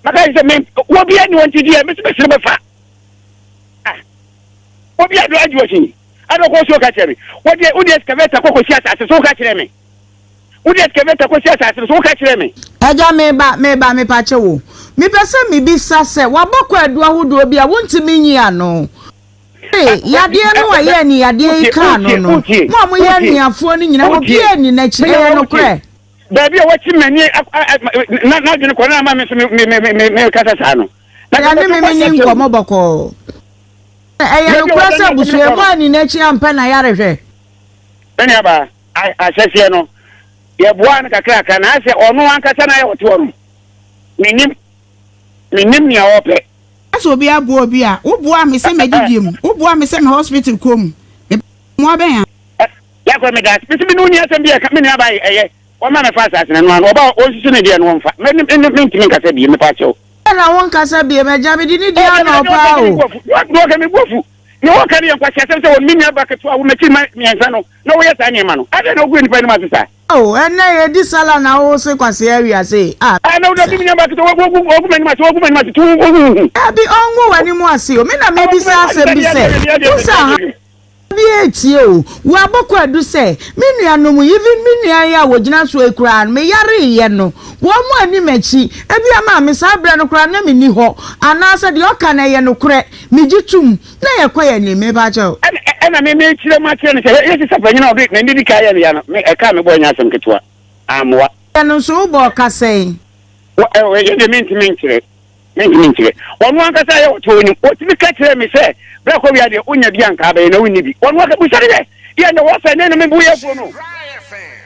D: Maka sɛ me obiara ni wɔn ti deɛ me sɛ mesere bɛfa. Ah obiara do adwo akyi. Adɔ kɔ so ka kyerɛ me. Wɔde wode excavator kɔ kɔsi asase so ka kyerɛ me. Wode excavator kɔsi asase so ka kyerɛ me.
B: Agya meba meba mepakyɛ wo mepɛ sɛ mebisa sɛ wabɔ kwaadu ahodoɔ bi a wontumi nyi ano. Ee, yadeɛ no a ɛyɛ ani yadeɛ yi kaa no no, mo a moyɛ anuafoɔ no nyinaa, obiara nni n'akyi. Ɛyɛ nokorɛ.
D: Baabi a wakyi m'ani n'adwene kɔ na ama me nso mekasa saa no.
B: Ɛne me menni nkɔmmɔ bɔkɔɔ. Ɛyɛ nokorɛ sɛ abusua mu anni n'akyi ampɛ n'ayarehwɛ.
D: Me nuabaa, ahyɛseɛ no, yɛboaa no kakrakra, na asɛ ɔno ankasa na ayɛ ɔte hɔ no, mennim, mennim nea ɔrepɛ.
C: Sɛ obi aboa obi a, wo boa me sɛ m'adidie mu, wo boa me sɛ me hospital kɔ mu, me mmoa bɛn
D: a. Yakob meda ase, mese me ne wo nni asɛm bi a ɛka me nua baa yi, ɛyɛ, wɔmma mɛfa asase no, ɛno ano, ɔba a ɔnsusu ne deɛ no wɔmfa, me ne me mentumi nkasa biem, mepa kyɛw.
B: Adɛn na wonkasa biem, agya, mede ne di ano paa o.
D: Deɛ ɔka me bo afu, deɛ ɔka no yɛ nkwaseasɛm sɛ wɔn me nua ba ketewa a wo m'akyi mma mmiɛnsa no na woyɛ saa nneɛma no, adɛn na wogu nnipa anim ase saa?
B: Oh, ɛnnɛ yɛdi sala na wo se kwasea awia sei, ah.
D: Ah, na wo me nua ba ketewa, wogu wogu m'anim ase, wogu m'anim ase, tu wo hu hu.
B: Dabi, ɔngu w'anim ase o, me na mebisa asɛm bi sɛ, wo sɛ aha bi retie o, wo abɔ kwaadu sɛ, me nuanom, even me nua yi a wɔgyina soɔ yi koraa no, me yareeɛ no, wɔn anni m'akyi, ebia maame saa berɛ no koraa na menni hɔ, anaasɛ deɛ ɔka no ɛyɛ nokorɛ, megye tom, Na yɛkɔ yɛn anim, mepa kyɛw.
D: Ɛna ɛna me mekyerɛ mu akyerɛ no sɛ yɛ sista panyin a ɔde n'ani di kan yɛ no ya no, me ɛka a mebɔɔ nyɛ asɛm ketewa. Ammoa.
B: Yɛ no nso wobɔɔ ka sɛn?
D: Wɔ ɛ yɛ deɛ mentumi nkyerɛ. Mentumi nkyerɛ. Ɔno ankasa yɛ ɔte onim. Ɔtumi ka kyerɛɛ me sɛ, berɛ kɔ wia deɛ wonya bi a nka abɛyɛ na wonni bi. Ɔno aka busa no dɛ, yɛ na wɔsɛ ne na me bo yɛ afuo no.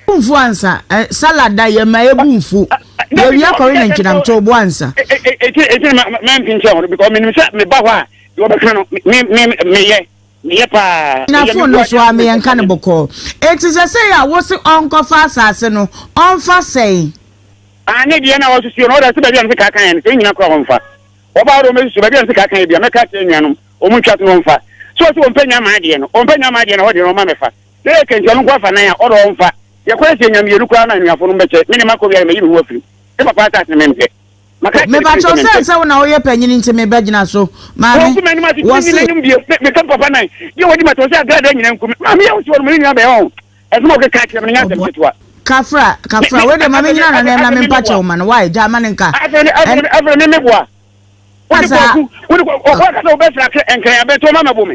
B: Bu mfu ansa ɛ salad da yɛ ma ebu mfu. Yɛ wia kɔwe na ntwenam to bo ansa.
D: Eti eti na mɛmpi nkyɛn hɔ because menim sɛ meba hɔ a Deɛ ɔbɛka no, me, me, meyɛ. Meyɛ paa.
B: Gyina phone no so a me yɛnka no bɔkɔɔ. Enti sɛsɛi a wose ɔnkɔfa asase no, ɔmfa sɛn?
D: Aane deɛ na wɔsusuo no, ɔda sɛ baabi a mese kaa kan yɛ no, sɛ ne nyina koraa ɔmfa. Wɔba hɔ de wɔmɛsusu, baabi a mese kaa kan yɛ bia, mɛka akyerɛ anuanom, wɔn ntwa so na wɔmfa. Sɛ ɔse ɔmpɛ nyamaa deɛ no, ɔmpɛ nyamaa deɛ no, ɛhɔ deɛ no ɔmma mɛfa. Sɛ yɛ kɛnti ɔno nko afa nan a, ɔde ɔmfa. Yɛkɔ yɛ sɛ yɛnya mmienu koraa no a anuafo no mbɛkyɛ, me ne makɔ wiare mayi me ho afiri mu. Me papa asase no mempɛ.
B: Mepakyɛw sɛ sɛ wo na woyɛ panyin nti me bɛ gyina so maame wɔse.
D: Ɛsɛm a ɔkeka kyerɛ me no nyɛ asɛm
C: Ɔboa.
D: ketewa.
B: Kafra,
D: Me
B: kafra,
D: me
B: wei deɛ ma
D: afei
B: mennyina
D: afei
B: n'anan na
D: afei me
B: mempa
D: meboa.
B: kyɛw ma no, why? Gyaa ma no nka.
D: Afei ne afei
B: Ɛn
D: ne afei me meboa. Wode
B: saa.
D: kwaku wode kwa ɔkɔ akasa wobɛfra akra nkran abɛn to ɔma mɛbo me.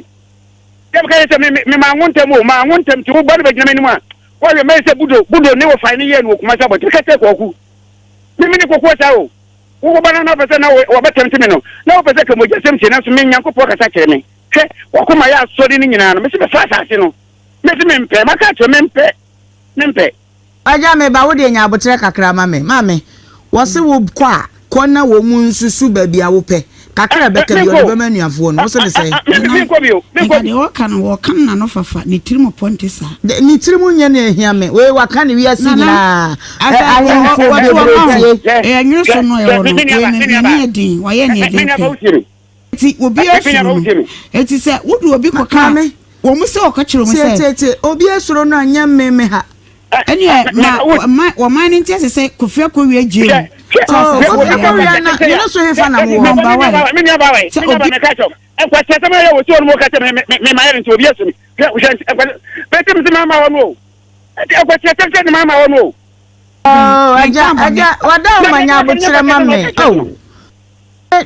D: Yɛ meka yɛ sɛ me me me maa ngo ntɛm o maa ngo ntɛm nti wo ba no bɛgyina m'anim a wɔhwɛ mɛyɛ sɛ budo budo ne wɔfae ne yɛɛ no wɔ Kumasi abɔnten meka kyerɛ kwaku me me ne kokoɔ saa o wo wo ba no na wopɛ sɛ na wɔbɛtɛmte me no na wopɛ sɛ ka mogyasɛm tie nanso me Nyankopɔn kasa kyerɛ me hwɛ wakoma yɛ asɔre no nyinaa no mese bɛfa asase no mese mempɛ maka akyerɛ mempɛ mempɛ.
B: Agya me ba wo deɛ nya aboterɛ kakra ma me maame wɔse wo kɔ a kɔ na wɔn nsusu baabi a wo pɛ kakra a ɛbɛka bi ɔde bɛma anuafoɔ no wo se ne sɛn.
C: Nana, nka deɛ ɔka no wɔka no n'ano fafa, ne tirim pɔ nte saa.
B: Ne tirim nyɛ nea ehia me wei waka ne wiase
C: Nana,
B: nyinaa ɛ
C: asa
B: ahemfo
C: wɔte wɔn
B: bebree
C: ho,
B: tie.
C: ɛyɛ nwene so no ɛwɔ no, wei no n'ani yɛ den, wayɛ nea ɛden pɛ. Eti obiara suro no. Eti sɛ wode obi kɔka
B: Maame.
C: wɔn sɛ ɔka kyerɛ wɔn
B: Tie
C: sɛ.
B: tie tie obi esuro no a nyɛ me me ha.
C: Ɛneɛ ma ɔman ɔman no nte ase sɛ Kofi Akowia gyee mu sɛ
B: Oh
C: asase
B: Kofi
C: biara
B: Akowia na ne no so hefa na mo wɔ.
C: Number one sɛ obi.
B: Oh agya agya wada wo ma nya aboterɛ ma me oh.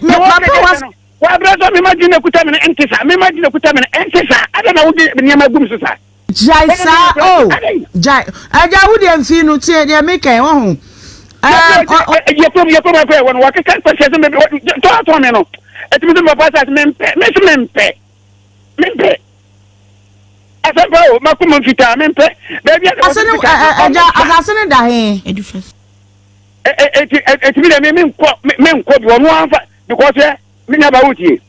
B: Me mapɛ was.
D: Wabrɛ sɛ mema gyina kuta me no ɛnte saa mema gyina kuta me no ɛnte saa adɛn na wode nneɛma gu me so saa.
B: Gyae saa oh gyae agya wo deɛ mfii no tie deɛ meka yi wahu.
D: Yɛ kurom yɛ kurom akɔ ɛwɔ no wakeka nkɔhyɛ sɛ mebe tɔ atɔn me no ɛtumi sɛ mepapa asase mempɛ mese mempɛ mempɛ asɛmpa o makoma mfitaa mempɛ baabi a
B: agya asase no da he.
D: Eti eti mi deɛ mi mi nkɔ mi nkɔ bi ɔno anfa because ɛ mi nya ba wotie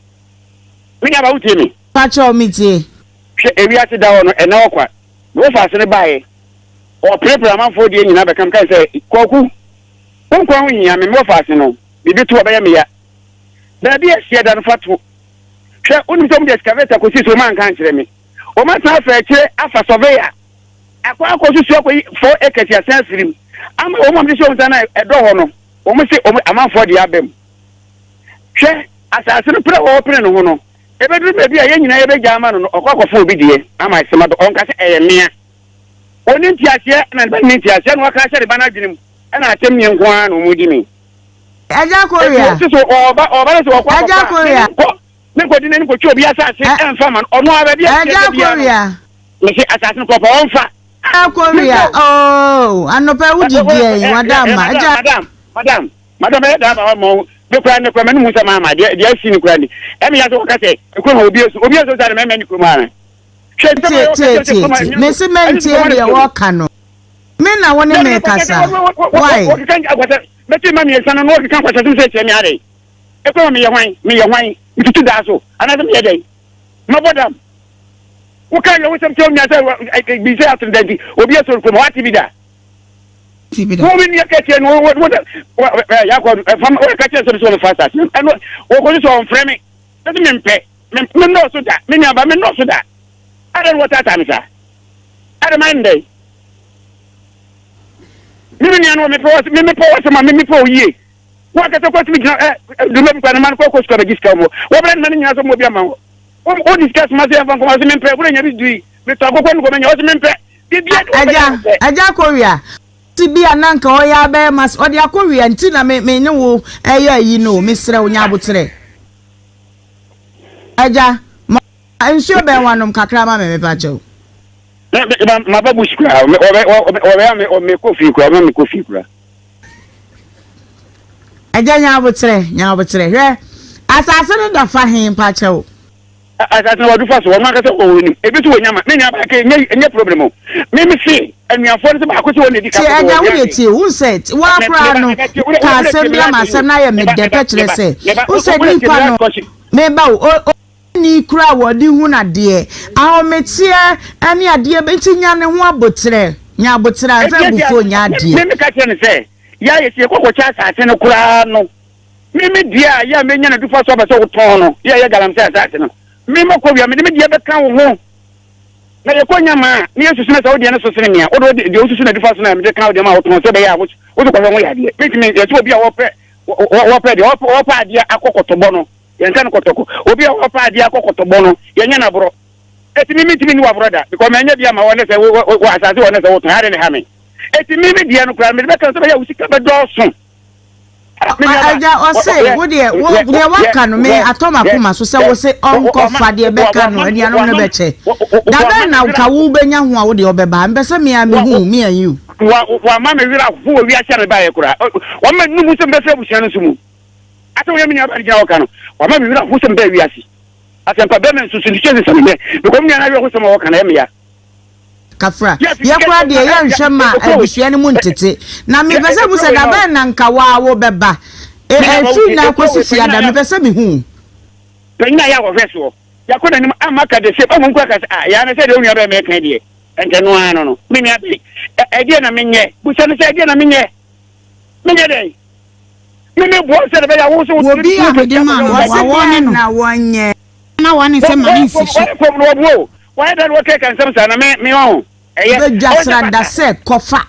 D: mi nya ba wotie mi.
B: Pakyɛw mi tie.
D: Hwɛ ewiase da hɔ no ɛnɛ ɔkwa na wofa ase no baeɛ ɔpirepire amanfoɔ deɛ nyinaa bɛka meka sɛ kwaku wo nkwa ho hia me mewɔ ase no biribi to ɔbɛyɛ me ya baabi a ɛhyeɛ da no fa to hwɛ wonim sɛ wɔde excavator kɔsi so wɔn anka ankyerɛ me wɔn asan afa akyire afa surveyor Akɔ akɔsusu akɔyi 4 acres asan afiri mu ama wɔn a wɔde hyɛ wɔn nsa no a ɛdɔ hɔ no, wɔn se wɔn amanfoɔ deɛ aba mu. Hwɛ, asase no pere a wɔrepere ne ho no, ɛbɛduru baabi a yɛn nyinaa yɛbɛgya ama no no, ɔkɔ akɔfa obi deɛ ama asɛm aba. Ɔnka sɛ ɛyɛ mmea. Ɔnni nteaseɛ na ne ba nni nteaseɛ na waka ahyɛ ne ba no adwene mu ɛna asɛm nie nko ara na wɔn di me.
B: Agya Korea.
D: Eti so ɔba ɔba no sɛ ɔkɔ
B: Agya
D: akɔfa a,
B: Korea.
D: menkɔ menkɔdi n'anim kɔtwa obi asase ɛmfa ma no ɔno ara baabi a
B: Agya
D: ɛteɛ biara no.
B: Korea.
D: Mese asase no kɔpɔ ɔmfa.
B: Agya Korea oh anɔpa wo di deɛ yi wada ama agya.
D: Madam madam madam ɛyɛ daa ma ɔma me kura ne kura mɛ ne mu sɛ maa ma deɛ deɛ asi ne kura ni ɛmi yɛ sɛ wɔka sɛ ekuro ha obi esu obi esu sa ne mɛmɛ ne kurom ara.
B: Tie tie tie tie mesi mɛntie deɛ wɔka no me na wo ne me kasa why.
D: Wɔkeka nkwasɛ mɛti ma mmiɛnsa no na wɔkeka nkwasɛ sɛ kyerɛ mi ade ekuro ma meyɛ hwan meyɛ hwan metutu daa so anaasɛ meyɛ dɛn. Mabɔ dam. Woka awerɛhosɛm kyerɛ wo nua sɛ bi sɛ ato da nti obi asɔre kurom wate bi da. Wo me nua ka kyerɛ no wo wo yakɔ fam wo ka kyerɛ sɛ sɛ ɔbɛfa asase ɛno wɔkɔ so sɛ ɔmfrɛ me sɛ mempɛ me nnɔɔso da me nuaba me nnɔɔso da adɛn wɔtaataa me saa adɛn mayɛ ndɛn me me nua no mepɛ wɔ me mepɛ wɔ sɛ ma me mepɛ wɔ yie Wo ankasa kɔ tumi gyina ɛ duma bi kura ne ma no kɔ kɔ sukuu abɛgye sika wɔ wɔbrɛ ne ma no nyinaa sɛ ɔmo bi ama wɔ wo di sika soma sɛ yɛmfa nkɔma ɔsɛ mempɛ wura nya bi dui metɔ akokɔ no kɔmanya ɔsɛ mempɛ bibia de
B: Agya agya akɔwia ti bi a na nka ɔyɛ abɛyɛ mas ɔde akɔwia nti na me me ne wo ɛyɛ ayi no mesrɛ wo nya aboterɛ agya ma nsuo bɛn wanom kakra ma me mepa kyɛw.
D: Maba bush kura ɔbɛ ɔbɛ mekɔ fie kura ɔbɛ mekɔ fie kura.
B: Agya nya aboterɛ, nya aboterɛ. Hwɛ, asase no da fa he mpakyɛw?
D: Asase no wɔdu fa so, wɔn ankasa wɔn nim. Ebi nso wɔ nyama. Me nua baako nye nye problem o. Me me se anuafoɔ no sɛ baako sɛ wɔn na edi ka
B: Tie,
D: so
B: agya
D: wɔ
B: wo deɛ
D: wiase.
B: tie, wohu sɛ woa koraa no ka asɛm bi ama asɛm no ayɛ me dɛ pɛ kyerɛ sɛ, wohu sɛ nipa no, meba o, o, Ni koraa a wɔde hunu adeɛ, ahometeɛ ne adeɛ bɛ nti nya ne ho aboterɛ, nya aboterɛ a mfa abufuo nyɛ adeɛ.
D: Me meka kyerɛ no sɛ, yɛ a yɛsi yɛkɔ kɔkyɛ asase no koraa no, me me deɛ a yɛ a menya no dufa so aba sɛ wotɔn no, yɛ a ɛyɛ galamsey asase no, me mɛkɔ wia, mede me deɛ bɛka wo ho, na yɛkɔ nya ma a, na yɛsusu no sɛ wo deɛ no so sene mea, wode wo deɛ wosusu no adufa so no a mede ka wo deɛ ma a wotɔn sɛ ɛbɛyɛ a wo so kɔhwɛ ho yɛ adeɛ. Mentumi, yɛsɛ obi a wɔpɛ wɔpɛ deɛ wɔpɛ adeɛ akɔ kɔtɔbɔ no, Yɛnka no kɔtɔkɔ. Obi a ɔpɛ adeɛ akɔ kɔtɔbɔ no, yɛnyɛ no aborɔ. Eti me mentumi nni w'aborɔ da because manya bi ama wo ne sɛ wo wo wo asase wɔ ne sɛ wotɔn ade ne ha me. Eti me me deɛ no koraa mede bɛka sɛ bɛyɛ wo sika bɛdɔɔso.
B: Agya ɔse wo deɛ wo deɛ waka no me atɔ m'akoma so sɛ wo se ɔnkɔfa deɛ bɛka no anuanom no bɛkyɛ. Da bɛn na nka wo bɛnya ho a wo deɛ ɔbɛba mpɛ sɛ me a mehu me and you.
D: Wama me werɛ aho wɔ wiase a mebaeɛ koraa. Wama me nuhu sɛ mebɛfiri abusua no nso mu. Asɛm a me nuabaa no gyina hɔ ka no, wama me werɛ aho sɛ mebaa wiase. Asɛmpa bɛma nsusu ne kyɛnse sɛ menyɛ because me nua no awerɛhosɛm a ɔka no ɛyɛ me ya.
B: Kafra, yɛ koraa deɛ yɛnhwɛ ma abusua no mu ntete. Na mepɛ sɛ mehu sɛ da bɛn na nka wo ara wobɛba. Ɛfiri nnɛ akɔsi fiada, mepɛ sɛ mehu wo.
D: Panyin a yɛ a wɔhwɛ soɔ, yɛakɔ n'anim ama aka the same, mmom koraa ka sɛ, ah, yɛ ara ne sɛ deɛ wo nua bɛrima reka yi deɛ, ɛnka ɛno ara no no. Me nua bɛn, ɛdeɛn na menyɛ? Bisa no sɛ, ɛdeɛn na menyɛ? Menyɛ dɛn? Me me boa sɛ ɛbɛyɛ a wo nso
C: Wɔ bi a mede maa no,
B: Wɔse
C: wɔawɔ ne
B: dɛn
C: no.
B: na wɔnyɛ?
C: Na wɔne sɛ ma ne nsi so.
D: Wɔyɛ fam no wɔboa o. Wɔayɛ dɛn na wɔkeka nsɛm saa na me me ɔho ɛyɛ.
B: Badwa srada sɛ kɔfa.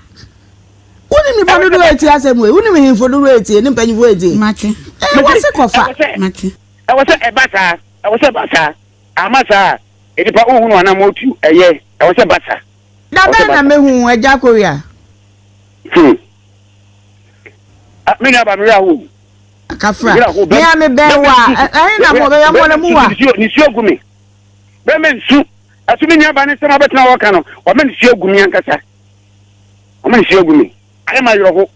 B: Wonim nipa dodoɔ a ɛtie asɛm wei? Wonim hemfo dodoɔ a ɛtie ne mpanyinfoɔ a ɛtie?
C: Mate.
B: Ɛɛ wɔse kɔfa.
C: Mate.
D: Ɛwɔ sɛ ɛba saa. Ɛwɔ sɛ ɛba saa. Ama saa a, nnipa wohunu anamɔtu ɛyɛ. Ɛwɔ sɛ ɛba saa.
B: Da bɛn na mɛhu wo, Agya Korea?
D: Hmm. Ah, me nua ba me werɛ aho.
B: Kafra. Me a me bɛn wa. Ɛhe na mo bɛyɛ mo na mu wa.
D: Nisuo gu me. Bɛmɛ nsu. Ɛso me nua ba ne nsɛm abɛtena hɔ ka no. Wɔma nisuo gu me ankasa. Wɔma nisuo gu me. Ayɛ ma yerɛho.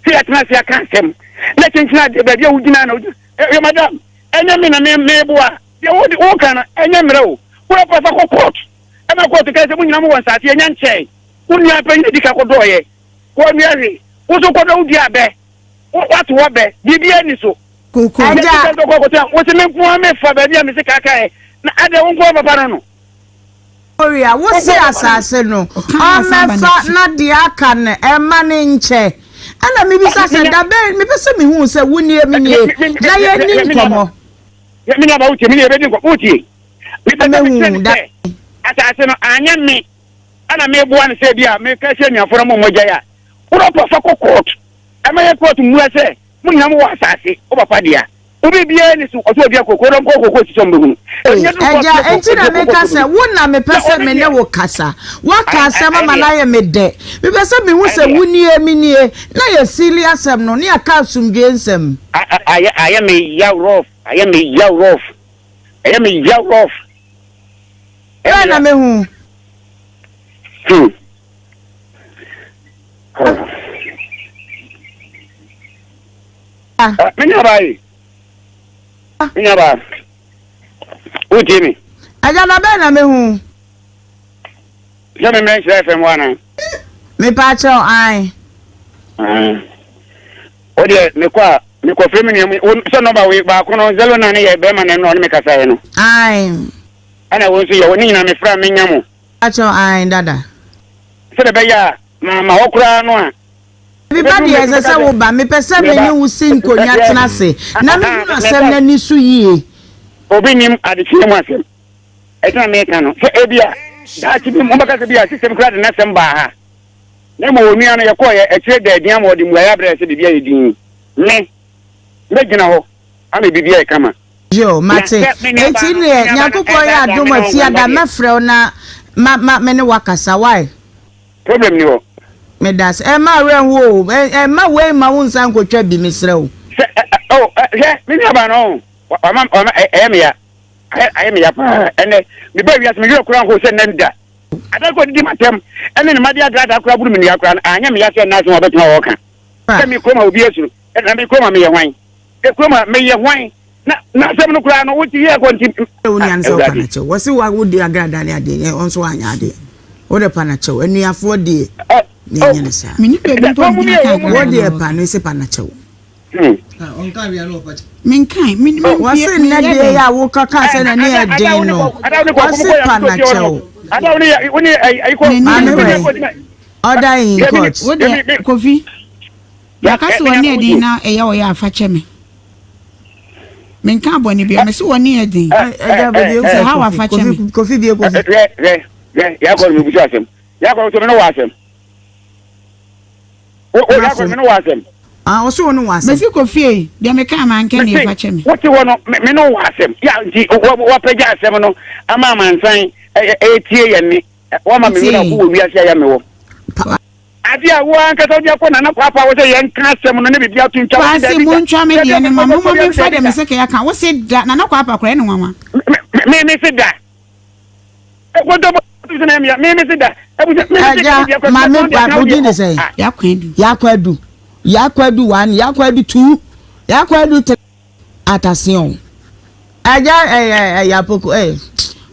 D: Sɛ yɛtena ase aka asɛm. Na kyenkyena adeɛ baabi a wogyina na wogyina. Ɛyɛ madam. Ɛnyɛ me na me meboa. Deɛ woka no ɛnyɛ mmerɛ o. Wura pa fa kɔ court. Ɛma court kae sɛ mo nyinaa mowɔ nsaase ɛnya nkyɛe. Wo nua panyin adi ka kɔdɔɔeɛ. Wɔnnua hwee. Wo nso kɔdɔ wo dua abɛ. Woato hɔ bɛ. Biribiara nni so.
B: Agya.
D: Wo se me nko ara mefa baabi a mese kaakaeɛ. Na adɛn wo nko ara papa no no?
B: Gloria, wo se asase no ɔmmɛfa na deɛ aka no ɛmma no nkyɛ. Ɛna mebisa sɛ da bɛn, mepɛ sɛ mehu sɛ wo nie me nie na yɛnni nkɔmmɔ.
D: Me nuabaa wotie, me ne yɛbɛdi nkɔmmɔ, wotie. Mepɛ sɛ mekyerɛ no sɛ asase no anyɛ me ɛna meboa no sɛ bi a meka sɛ anuafoɔ no mo mmɔgyae a worɔpɔ fa kɔ court ɛma yɛ court mmua sɛ mo nyina mowɔ asase wo papa dea wo biribiara ni so ɔsɛ ɔdua koko dɔm kɔ koko sisi ɔmbɛhunu.
B: Agya, enti na meka sɛ wo na mepɛ sɛ me ne wo kasa. Woaka asɛm ama no ayɛ me dɛ. Mepɛ sɛ mehu sɛ wo nie, me nie, na yɛsiili asɛm no, na yɛaka asomdwoeɛ nsɛm.
D: Ayɛ me yaw rough, ayɛ me yaw rough. Ɛyɛ me yaw rough.
B: Bɛn na mehu?
D: Hmm. Ah. Me nuabaa yi. Me nuabaa. Wotie me?
B: Agya na bɛn na mehu?
D: Sɛ me mmerɛ nhyira fam hɔ anaa?
B: Mepa kyɛw, ae.
D: Wo deɛ mekɔ a mekɔfrɛ me nua mu wo sɛ nɔmba wei baako no 09 yɛ bɛrima na ɛno ɔne me kasaeɛ no.
B: Ae.
D: Ɛna wo nso yɛ wo ne nyinaa mefrɛ a menya mo.
B: Pakyɛw ae dada.
D: Sɛdeɛ ɛbɛyɛ a mama hɔ koraa no a.
B: Dabi ba deɛ ɛsɛ sɛ wo ba mepɛ sɛ me ne wo si nkonwa tena ase na me hunu asɛm no ani so yie.
D: Obi nim adekyeɛ mu asɛm ɛti na meka no sɛ ebia daakye bi mobɛka sɛ bi a system koraa de n'asɛm baa ha. Na mmom onua no, yɛkɔeɛ, akyire da adi ama ɔde mmuaeɛ abrɛ yɛn sɛ biribi ayɛ dinn. Me, mɛgyina hɔ ama biribi ayɛ kama.
B: Yoo, mate. Enti neɛ Nyankopɔn yɛ adom a fiada mɛfrɛ wo na ma, ma, me ne wo akasa, wai?
D: Problem nni hɔ.
B: Medase. Ɛmma awerɛ nho o, ɛ, ɛmma wei mma wo nsa nkotwa bi, mesrɛ wo.
D: Sɛ, ɛ, ɛ, oh, ɛ, hwɛ, me nuabaa no, ɔho, wama, wama, ɛ, ɛyɛ me ya. Ayɛ, ayɛ me ya paa. Ɛnnɛ, mebaa wiase, me werɛ koraa nhoo sɛ nnɛ da. Ada koro odidi m'atɛm ne ne mmabea daadaa koraa boro me nua koraa no, anyɛ me ya sɛ nna asɛm a ɔbɛtena hɔ ɔka sɛ me kurom a obi asuro, na me kurom a meyɛ hwan? Me kurom a meyɛ hwan? Na n'asɛm no koraa no, wote yɛ kɔ nti.
B: Wo nua no sɛ wopa no kyɛw. Wɔse wa wodi agradaa ne adeɛ nyɛ ɔnso wanyɛ adeɛ. Wode pa no kyɛw. Anuafoɔ deɛ ne ɛnyɛ no saa.
C: Me nipa bi mpo ngyina kaa
B: Wo deɛ pa no se pa no kyɛw.
C: Menkae, me me
B: Wɔse nnɛ deɛ yi a woka kaa sɛ n'ani yɛ den no, wɔse pa na kyɛw. Maame wɛ, order in court.
C: Wo deɛ Kofi, yɛaka sɛ w'ani yɛ den na ɛyɛ wo yɛ a fa kyɛ me. Menka bɔne bia, mese w'ani yɛ den. Sɛ ha wafa kyɛ me.
B: Kofi bie Kofi.
D: Hwɛ hwɛ hwɛ, yɛakɔ no mebusu asɛm. Yɛakɔ no so me ne wɔ asɛm. Wo wo yɛ me ne wɔ asɛm.
B: Ah, ɔso wo ne wɔ asɛm.
C: Mesi kɔ fie, deɛ meka a mankɛ ne fa kyɛ me.
D: Wote hɔ no, me ne wɔ asɛm. Ya nti wapagya asɛm no ama amansan. ɛtie yɛn nne. Woama me werɛ ho wɔ wiase a ɛyɛ me wɔ. Ade a wo ankasa wode akɔ Nana Kwaapa hɔ sɛ yɛnka asɛm no ne biribi ato ntwa, wose
C: Kwasi,
D: daabi da.
C: montwa me
D: Dabi
C: deɛ
D: a
C: no ma
D: mekɔ
C: momma
D: kɔ
C: memfa
D: daabi
C: deɛ
D: da.
C: mese kɛyɛ ka. Wose da, Nana Kwaapa koraa ɛne nwanwa.
D: Me me se da. Nkontompo so na ɛmea. Me me se da. Abusua me me se ka
B: Agya,
D: me deɛ kɔ
B: maame
D: tɔn deɛ ka
B: wo
D: wo deɛ
B: din de
D: kɔ.
B: sɛn?
D: Ah.
C: Yakɔ adu.
B: Yakɔ adu. Yakɔ adu one, yakɔ adu two, yakɔ adu three. Ataseɔn. Agya ɛyɛ ɛyɛ apoko ɛyɛ.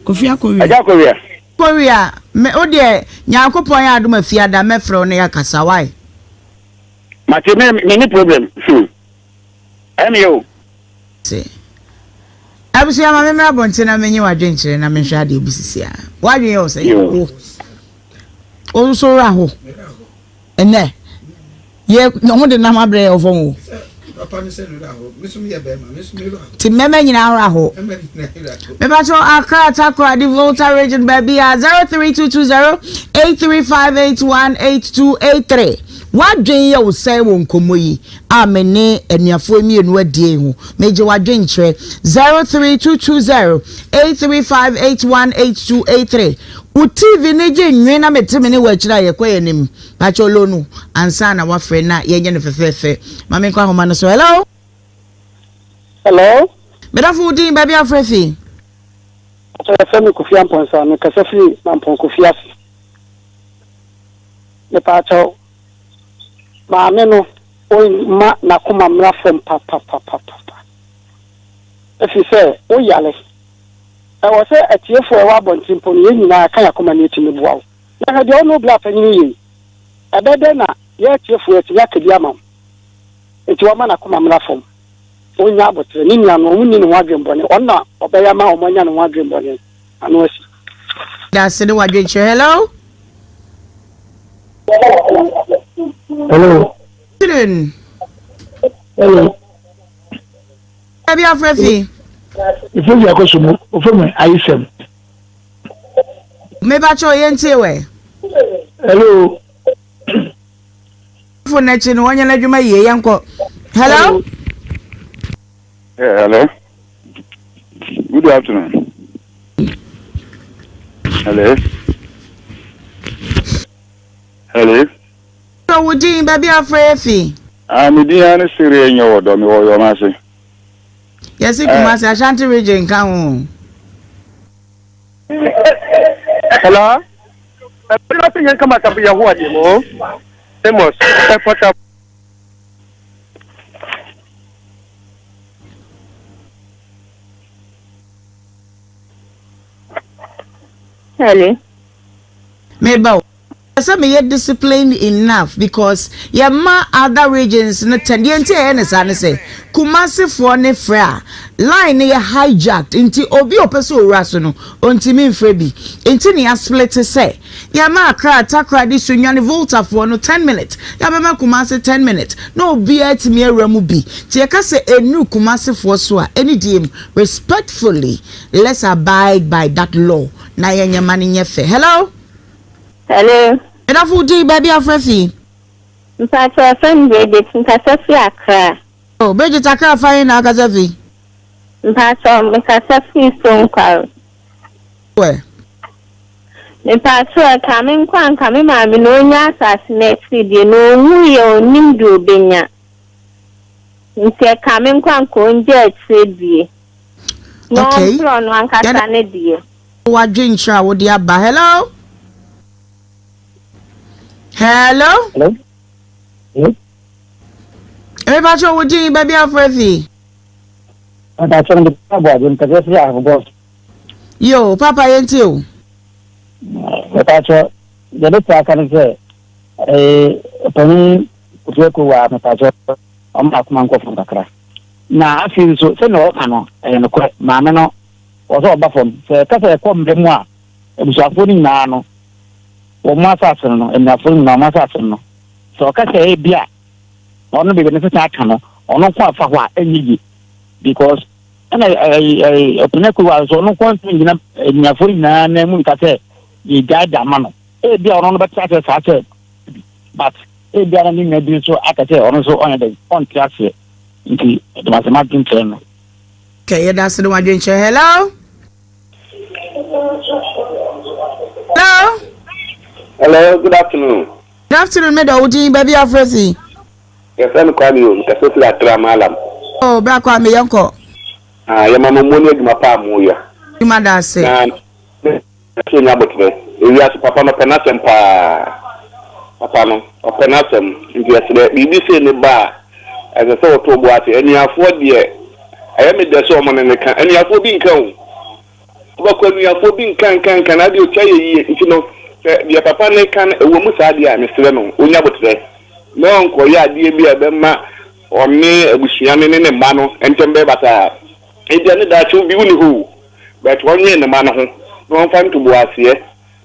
C: Kofi akɔwia.
D: Agya akɔwia.
B: Akɔwia me wo deɛ Nyankopɔn yɛ adom afiada mɛfrɛ wo na yɛakasa why.
D: Mate me me ni problem hmm ɛmeyɛ o.
B: Se. Abusua ma me mmra abɔnten na menye w'adwenkyerɛ na menhwɛ adeɛ bi sisi a. W'adwen yɛ wo sɛ wo. Wo nso wura ho. Ɛnɛ yɛ ne ho de nam abrɛ yɛ wɔ fam o. Ti mmɛmɛ nyinaa wura ho. Mepakyɛw Accra, Takoradi, Volta Region baabi a 03220 83581 8283. W'adwen yɛ wo sɛn wɔ nkɔmmɔ yi a me ne anuafoɔ yi mmienu adie yi ho? Megye w'adwenkyerɛ 03220 83581 8283. Wo TV no gye nwe na mete me ne wɔ akyire a yɛkɔ yɛn anim. Pakyɛw low no ansa na wafrɛ na yɛnyɛ no fɛfɛɛfɛ. Ma menkɔ ahoma no so. Hello?
E: Hello?
B: Me dɔfo wo din, baabi a wofrɛ fi?
E: Pakyɛw yɛfrɛ me Kofi Amponsah, mekasa firi Mampong Kofi ase. Mepaakyɛw, maame no ɔmma n'akoma mmra fam papapapapa. Ɛfiri sɛ woyare. Ɛwɔ sɛ atiefoɔ a ɛwɔ abɔnten mpo no, yɛn nyinaa ka yɛn akoma na yɛtumi boa wo. Na hwɛ deɛ wo ne wo bra panyin reyɛ yi. Ɛbɛyɛ dɛn na yɛn atiefoɔ yɛatumi aka bi ama wo? Enti wɔmma n'akoma mmra fam. Ɔnnya aboterɛ. Ne nua no, wɔnni ne ho adwemmɔne. Ɔno na ɔbɛyɛ ama wɔanya ne ho adwemmɔne ano asi.
B: Dase ne wadwenkyerɛ hello.
E: Hello.
B: Afternoon.
E: Hello.
B: Baabi afrɛ fi.
E: Efe fi akɔso mu ofe mu ayesɛm.
B: Mebakyɛ yɛn tie wɛ.
E: Hello.
B: Fo n'akyi no wɔnyɛ n'adwuma yie yɛn kɔ. Hello.
D: Yeah, hello. Good afternoon. Hello. Hello.
B: Sɛ wo din baabi afrɛ fi.
D: Ah, me din ara ne Sereɛ nyɛ wɔ dɔ, mewɔ Yɔmase.
B: Yɛse Kumasi, Ashanti region nka ho.
E: Hello. Ɛbɛrɛ sɛ yɛn kama asafo Yehowa deɛ mo. Amos, ɛfata.
F: Hello.
B: Meba o. Ɛsɛ meyɛ disciplined enough because yɛma other regions no tɛn. Deɛ nti a ɛyɛ ne saa ne sɛ Kumasi foɔ ne frɛ a line no yɛ hijacked nti obi a ɔpɛ sɛ owura so no ɔntumi mfrɛ bi nti na yɛasplete sɛ yɛma Accra, Takoradi, Sunyani, Volta foɔ no ten minutes yɛabɛma Kumasi ten minutes na obiara atumi awura mu bi nti yɛka sɛ ɛnnuru Kumasi foɔ so a ɛne deɛ mu respectfully let's abide by that law na yɛnyɛ ma no nyɛ fɛ. Hello.
F: Hello.
B: Medafo wo din baabi afrɛ fi.
F: Mpakyɛ yɛfrɛ me Bridget mekasa fi Accra.
B: Oh Bridget Accra fa he na akasa fi?
F: Mpakyɛ mekasa fi Stonkware.
B: Wɛ.
F: Mepakyɛ ɛka me nko a nka me maame no onya asase no akyiri deɛ na ɔnwuiɛ ɔnnim deɛ ɔbɛnya nti ɛka me nko a nka ɔngya akyire deɛ na
B: Okay.
F: ɔmpere ɔno ankasa ne deɛ.
B: W'adwenkyerɛ a wode aba. Hello? Hello?
E: Hello? Hello?
B: Mepakyɛ wo din baabi afrɛ fi.
E: Mepakyɛ mede papa bɔ adwe mekasa firi ahobɔ.
B: Yo, papa yɛntie o.
E: Mepakyɛ deɛ bɛtumi aka ne sɛ ee ɔpanyin Kofi Akowa mepakyɛ ɔma akoma nkɔ fam kakra. Na afei nso sɛnea ɔka no ɛyɛ nokorɛ maame no Wɔ sɛ ɔba fam. Sɛ ɛka sɛ ɛkɔ mmere mu a, abusuafoɔ no nyinaa no, wɔn asase no no, anuafoɔ no nyinaa wɔn asase no no, sɛ ɔka sɛ ebia ɔno baabi a ne sesa aka no, ɔno nko afa hɔ a, ɛnyɛ yie. Because ɛna ɛyi ɛyi ɔpɛnɛ kuruwa nso ɔno nko ntumi ngyina anuafoɔ no nyinaa nan mu nka sɛ yɛgyae de ama no. Ebia ɔno no bɛte aseɛ saa sɛ but ebia na ne nua bi nso aka sɛ ɔno nso ɔnyɛ dɛn ɔnte aseɛ nti ɛdɛm asɛm adwenkyerɛ no.
B: Okay, yɛda ase ne w'adwenkyerɛ. Hello? Hello.
G: Hello, good afternoon.
B: Good afternoon, me dɔ wo din baabi afrɛ fi.
G: Yɛfrɛ me Kwame o, mekasa firi Atra Malam.
B: Oh, bra Kwame, yɛnkɔ.
G: Ah, yɛma mo mo ne adwuma pa a moyɛ.
B: Adwuma da ase.
G: Na sɛ nya aboterɛ. Ewiase papa no ɔpɛ n'asɛm paa. Papa no, ɔpɛ n'asɛm. Nti ɛsrɛ, biribi sei ne ba a, ɛsɛ sɛ wɔto bo ase. Anuafoɔ deɛ, ɛyɛ me dɛ sɛ wɔn ne no ka. Anuafoɔ bi nka o. Wobɛkɔ anuafoɔ bi nka nka nka na adeɛ ɔtwa yɛ yie. Nti no, sɛ deɛ papa no reka no ɛwɔ mu saa deɛ a, mesrɛ no, ɔnya aboterɛ. Na ɔnkɔyɛ adeɛ bi a ɛbɛma ɔne abusua no ne ne mma no ntɛm bɛyɛ basaa. Ebia ne daakye obi wonni hɔ o, but ɔnnwen ne mma no ho na ɔmfa ntoboaseɛ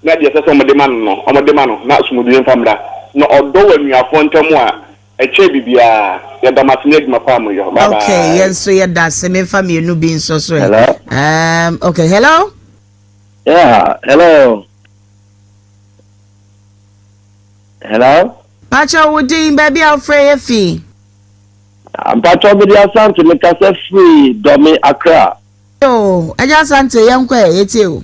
G: na deɛ ɛsɛ sɛ wɔde ma no no, wɔde ma no na asomdwoeɛ mfa mmra. Na ɔdɔ wɔ anuafoɔ ntam a, ɛkyɛn biribiara. Yɛda mo ase ne adwuma pa a moyɔ. Bye
B: Okay, yɛn
G: bye.
B: nso yɛda ase. Memfa mmienu bi nso so ɛ.
H: Hello.
B: Okay, hello?
H: Yeah, hello. Hello.
B: Pakyɛ wo din, baabi a wofrɛ yɛ fi.
H: Mpakyɛw mede Asante mekasa firi Dɔme Accra.
B: Yoo, Agya Asante yɛnkɔ ɛ, yɛtie wo.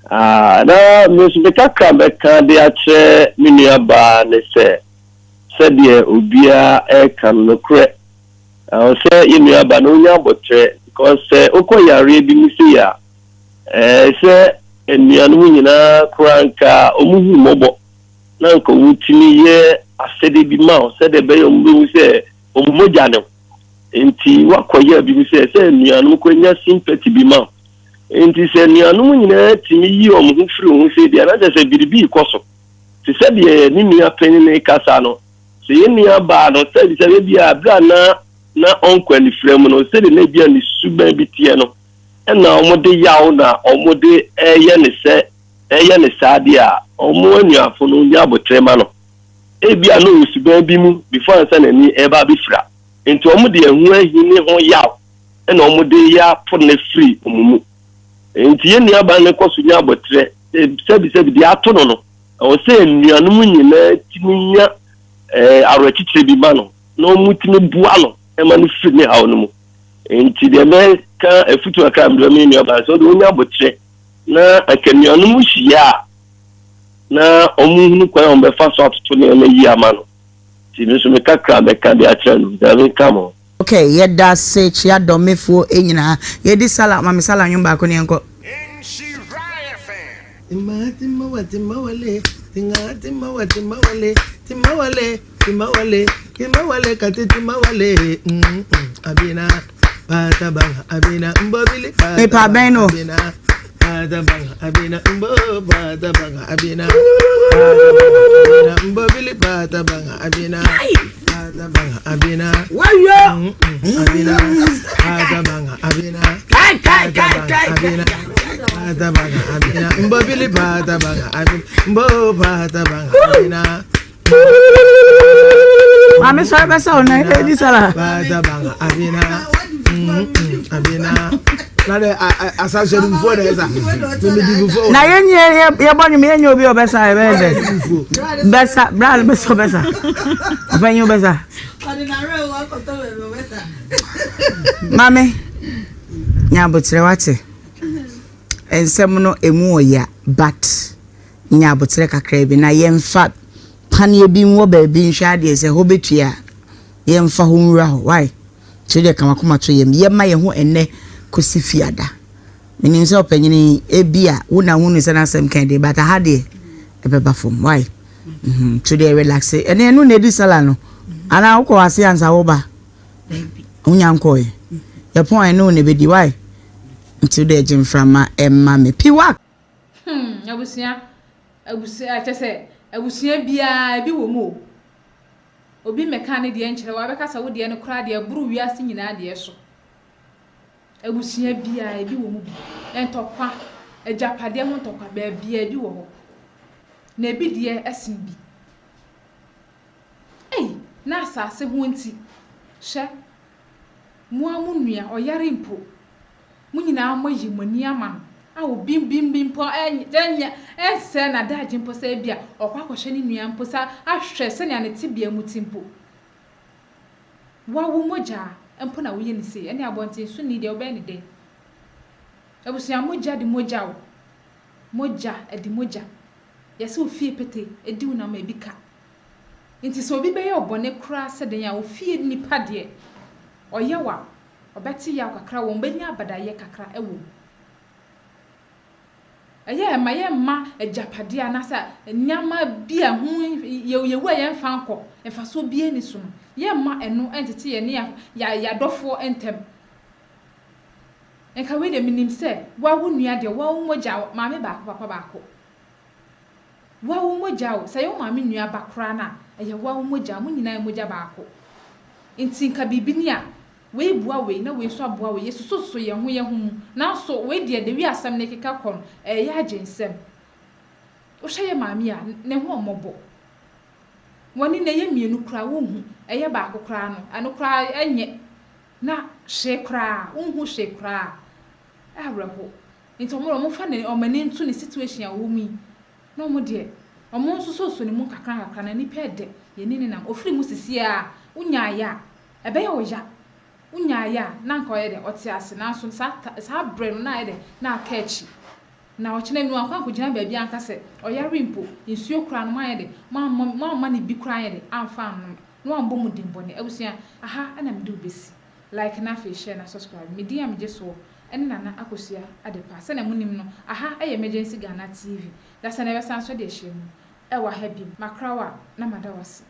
H: Ah, na me nso me kakra mɛka de akyerɛ me nua baa ne sɛ, sɛdeɛ obiara ɛreka no nokorɛ, ɛwɔ sɛ yɛn nua baa no ɔnya aboterɛ because sɛ wokɔ yareɛ bi mu sei a, ɛɛ sɛ anuanom nyinaa koraa nka wɔn hu mmɔbɔ. na anka wɔtumi yɛ asɛdeɛ bi ma wo sɛdeɛ ɛbɛyɛ wɔn bɛhu sɛ wɔn mogya ne wo. Nti woakɔyɛ biribi sɛ sɛ anuanom kɔ nya sympathy bi ma wo. Nti sɛ anuanom nyinaa tumi yi wɔn ho firi wo ho sɛ deɛ na kyerɛ sɛ biribi rekɔ so. Te sɛ deɛ ne nua panin no rekasa no, sɛ yɛn nua baa no sɛ sɛ ebi a berɛ a na na ɔnkɔ anifira mu no sɛdeɛ na ebi a ne suban bi teɛ no ɛna wɔde yaw na wɔde ɛreyɛ ne sɛ ɛyɛ no saa deɛ a, wɔn anuafo no nya aboterɛ ma no. Ebia na ɔwɔ suban bi mu before ansa n'ani reba abɛfira. Enti wɔn de ɛho ahi ne ho yaw na wɔn de yɛ apo no afiri wɔn mu. Enti yɛn nuabaa no kɔ so nya aboterɛ. Sɛbisɛbi deɛ ato no no, ɛwɔ sɛ anuanom nyinaa tumi nya eh, awerɛkyekyerɛ bi ma no na wɔtumi boa no ma no firi ne haw no mu. Enti deɛ mɛka afutuo kakra a mede bɛma yɛn nuabaa no sɛ ɔde ɔnya aboterɛ Na anka anuanom hyia a, na wɔhunu kwan a wɔbɛfa so atoto nneɛma yie ama no. Nti me nso me kakra a mɛka de akyerɛ no, Nyame nka mo ho.
B: Ok yɛdase kyea dɔmefoɔ nyinaa yɛdi sala ma me sala nwom baako ne yɛnkɔ.
I: Timawale, timawale, timawale, Timawale, Timawale, kati Timawale, Abina, Bata banga, Abina, Mbobili, Bata
B: Mepa bɛn no.
I: Abina, Bata banga, Abina, Mbo, Bata banga, Abina, Bata banga, Abina, Mbobili, Bata banga, Abina, Bata banga, Abina,
B: Wayo.
I: Abina, Bata banga, Abina,
B: Kai kai
I: Bata
B: kai
I: banga,
B: kai kai.
I: Abina, Bata banga, Abina, Mbobili, Bata banga, Abina, Mbo, Bata banga, Abina.
B: Maame sɔre bɛsɛ wo nan ɛdi sala. Na yɛnyɛ yɛbɔ nwom yɛnyɛ obi ɔbɛsa ɛbɛyɛ dɛ bɛsa bra no bɛsa ɔbɛsa ɔpanyin ɔbɛsa. Maame nya abokyerɛ wate nsɛm no emu ɔya but. Nya aboterɛ kakraa bi na yɛmfa paneɛ bi nwɔ baabi nhwɛ adeɛ sɛ hɔ bɛtue a, yɛmfa hɔ nwura hɔ. Wai? Nti wodeɛ ka w'akoma to yam. Yɛmma yɛn ho ɛnnɛ kɔsi Fiada. Menim sɛ ɔpanyini yi, ebia wo na wohunu sɛ n'asɛm ka deɛ, but aha deɛ, ɛbɛba fam. Wai? Mhm. Nti wodeɛ relaxe. Ɛnɛ ɛno na ɛdi sala no? Anaa wokɔ ase ansa woba? Wonya nkɔɔɛ? Yɛpɔn a ɛne wo na ɛbɛdi. Wai? Nti wodeɛ gye mframa ɛma me. Piwak!
A: Hmm, abusua, abusua, kyɛ sɛ abusua biara ebi wɔ mu o. Obi mmɛka ne deɛ nkyerɛ wo, abɛka sɛ wo deɛ no koraa deɛ ɛboro wiase nyinaa deɛ so. Abusua biara ebi wɔ mu bi. Ntɔkwa, agyapadeɛ ho ntɔkwa, baabiara ebi wɔ hɔ. Na ebi deɛ ɛsen bi. Ei, na asase ho nti, hwɛ, mo ara mo nua, ɔyare mpo, Mo nyinaa moayi mo ani ama no a obi bi bi mpo ɛnyɛ ɛnsɛ n'adagye mpo sɛ ebia ɔkɔ akɔhwɛ ne nua mpo sɛ ahwɛ sɛnea ne tebea mu te mpo. Wawo mogya mpo na woyɛ no sei, ɛne abɔnten so ni deɛ wobɛyɛ no dɛn? Abusua mogya de mogya o. Mogya ɛde mogya. Yɛse ofie pete di wo nam a ebi ka. Nti sɛ obi bɛyɛ wo bɔne koraa sɛ dɛn a, ofie nipa deɛ, ɔyɛ wo a, ɔbɛte yaw kakra wɔ mu, ɔbɛnya abadayɛ kakra wɔ mu. Ɛyɛ a ɛma yɛmma agyapadeɛ anaasɛ nneɛma bi a ɛho yɛwu a yɛmfa nkɔ, mfasoɔ biara nni so no, yɛmma ɛno ntete yɛne yɛn adɔfoɔ ntam. Nka wei deɛ menim sɛ woa wo nua deɛ, woa wo mogya, maame baako papa baako. Woa wo mogya o, sɛ ɛyɛ wo maame nua ba koraa no a, ɛyɛ woa wo mogya, mo nyinaa yɛ mogya baako. Nti nka biribi ni a, Wei boa wei na wei nso aboa wei, yɛsusususu yɛn ho yɛn ho mu. Nanso wei deɛ the way asɛm no rekeka kɔ no, ɛreyɛ agye nsam. Wohwɛ yɛn maame a, ne ho mmɔbɔ. W'ani no ɛyɛ mmienu koraa wonhu, ɛyɛ baako koraa no, ɛno koraa ɛnyɛ na hwee koraa, wonhu hwee koraa. Awerɛho. Nti wɔn deɛ wɔmfa ne wɔn ani nto ne situation a ɔwɔ mu yi, na wɔn deɛ wɔn nsusususu ne mu nkakra nkakra na nipa ɛdɛ, yɛne ne nam. Ɔfiri mu sisi a, wonyaeɛ a, Ɛbɛyɛ wo ya. Wonyaeɛ a, na anka ɔyɛ dɛn? Ɔte ase. Nanso saa ta saa berɛ no, na ayɛ dɛn? Na aka akyi. Na ɔkyena bi no, wankɔ ankɔgyina baabi anka sɛ ɔyare mpo, nsuo koraa no, moanyɛ dɛn? Moammɔ moamma no bi koraa anyɛ dɛn? Amfa annom. Na wambɔ mo din bɔne. Abusua, aha na mede wo bɛsi. Like na afei share na subscribe. Me din a megye soɔ ne Nana Akosua Adepa. Sɛdeɛ monim no, aha yɛ Emergency Ghana TV. Dasani yɛbɛsan nso de ahyia mu wɔ ha bio. Makra wo a, na mada wo ase.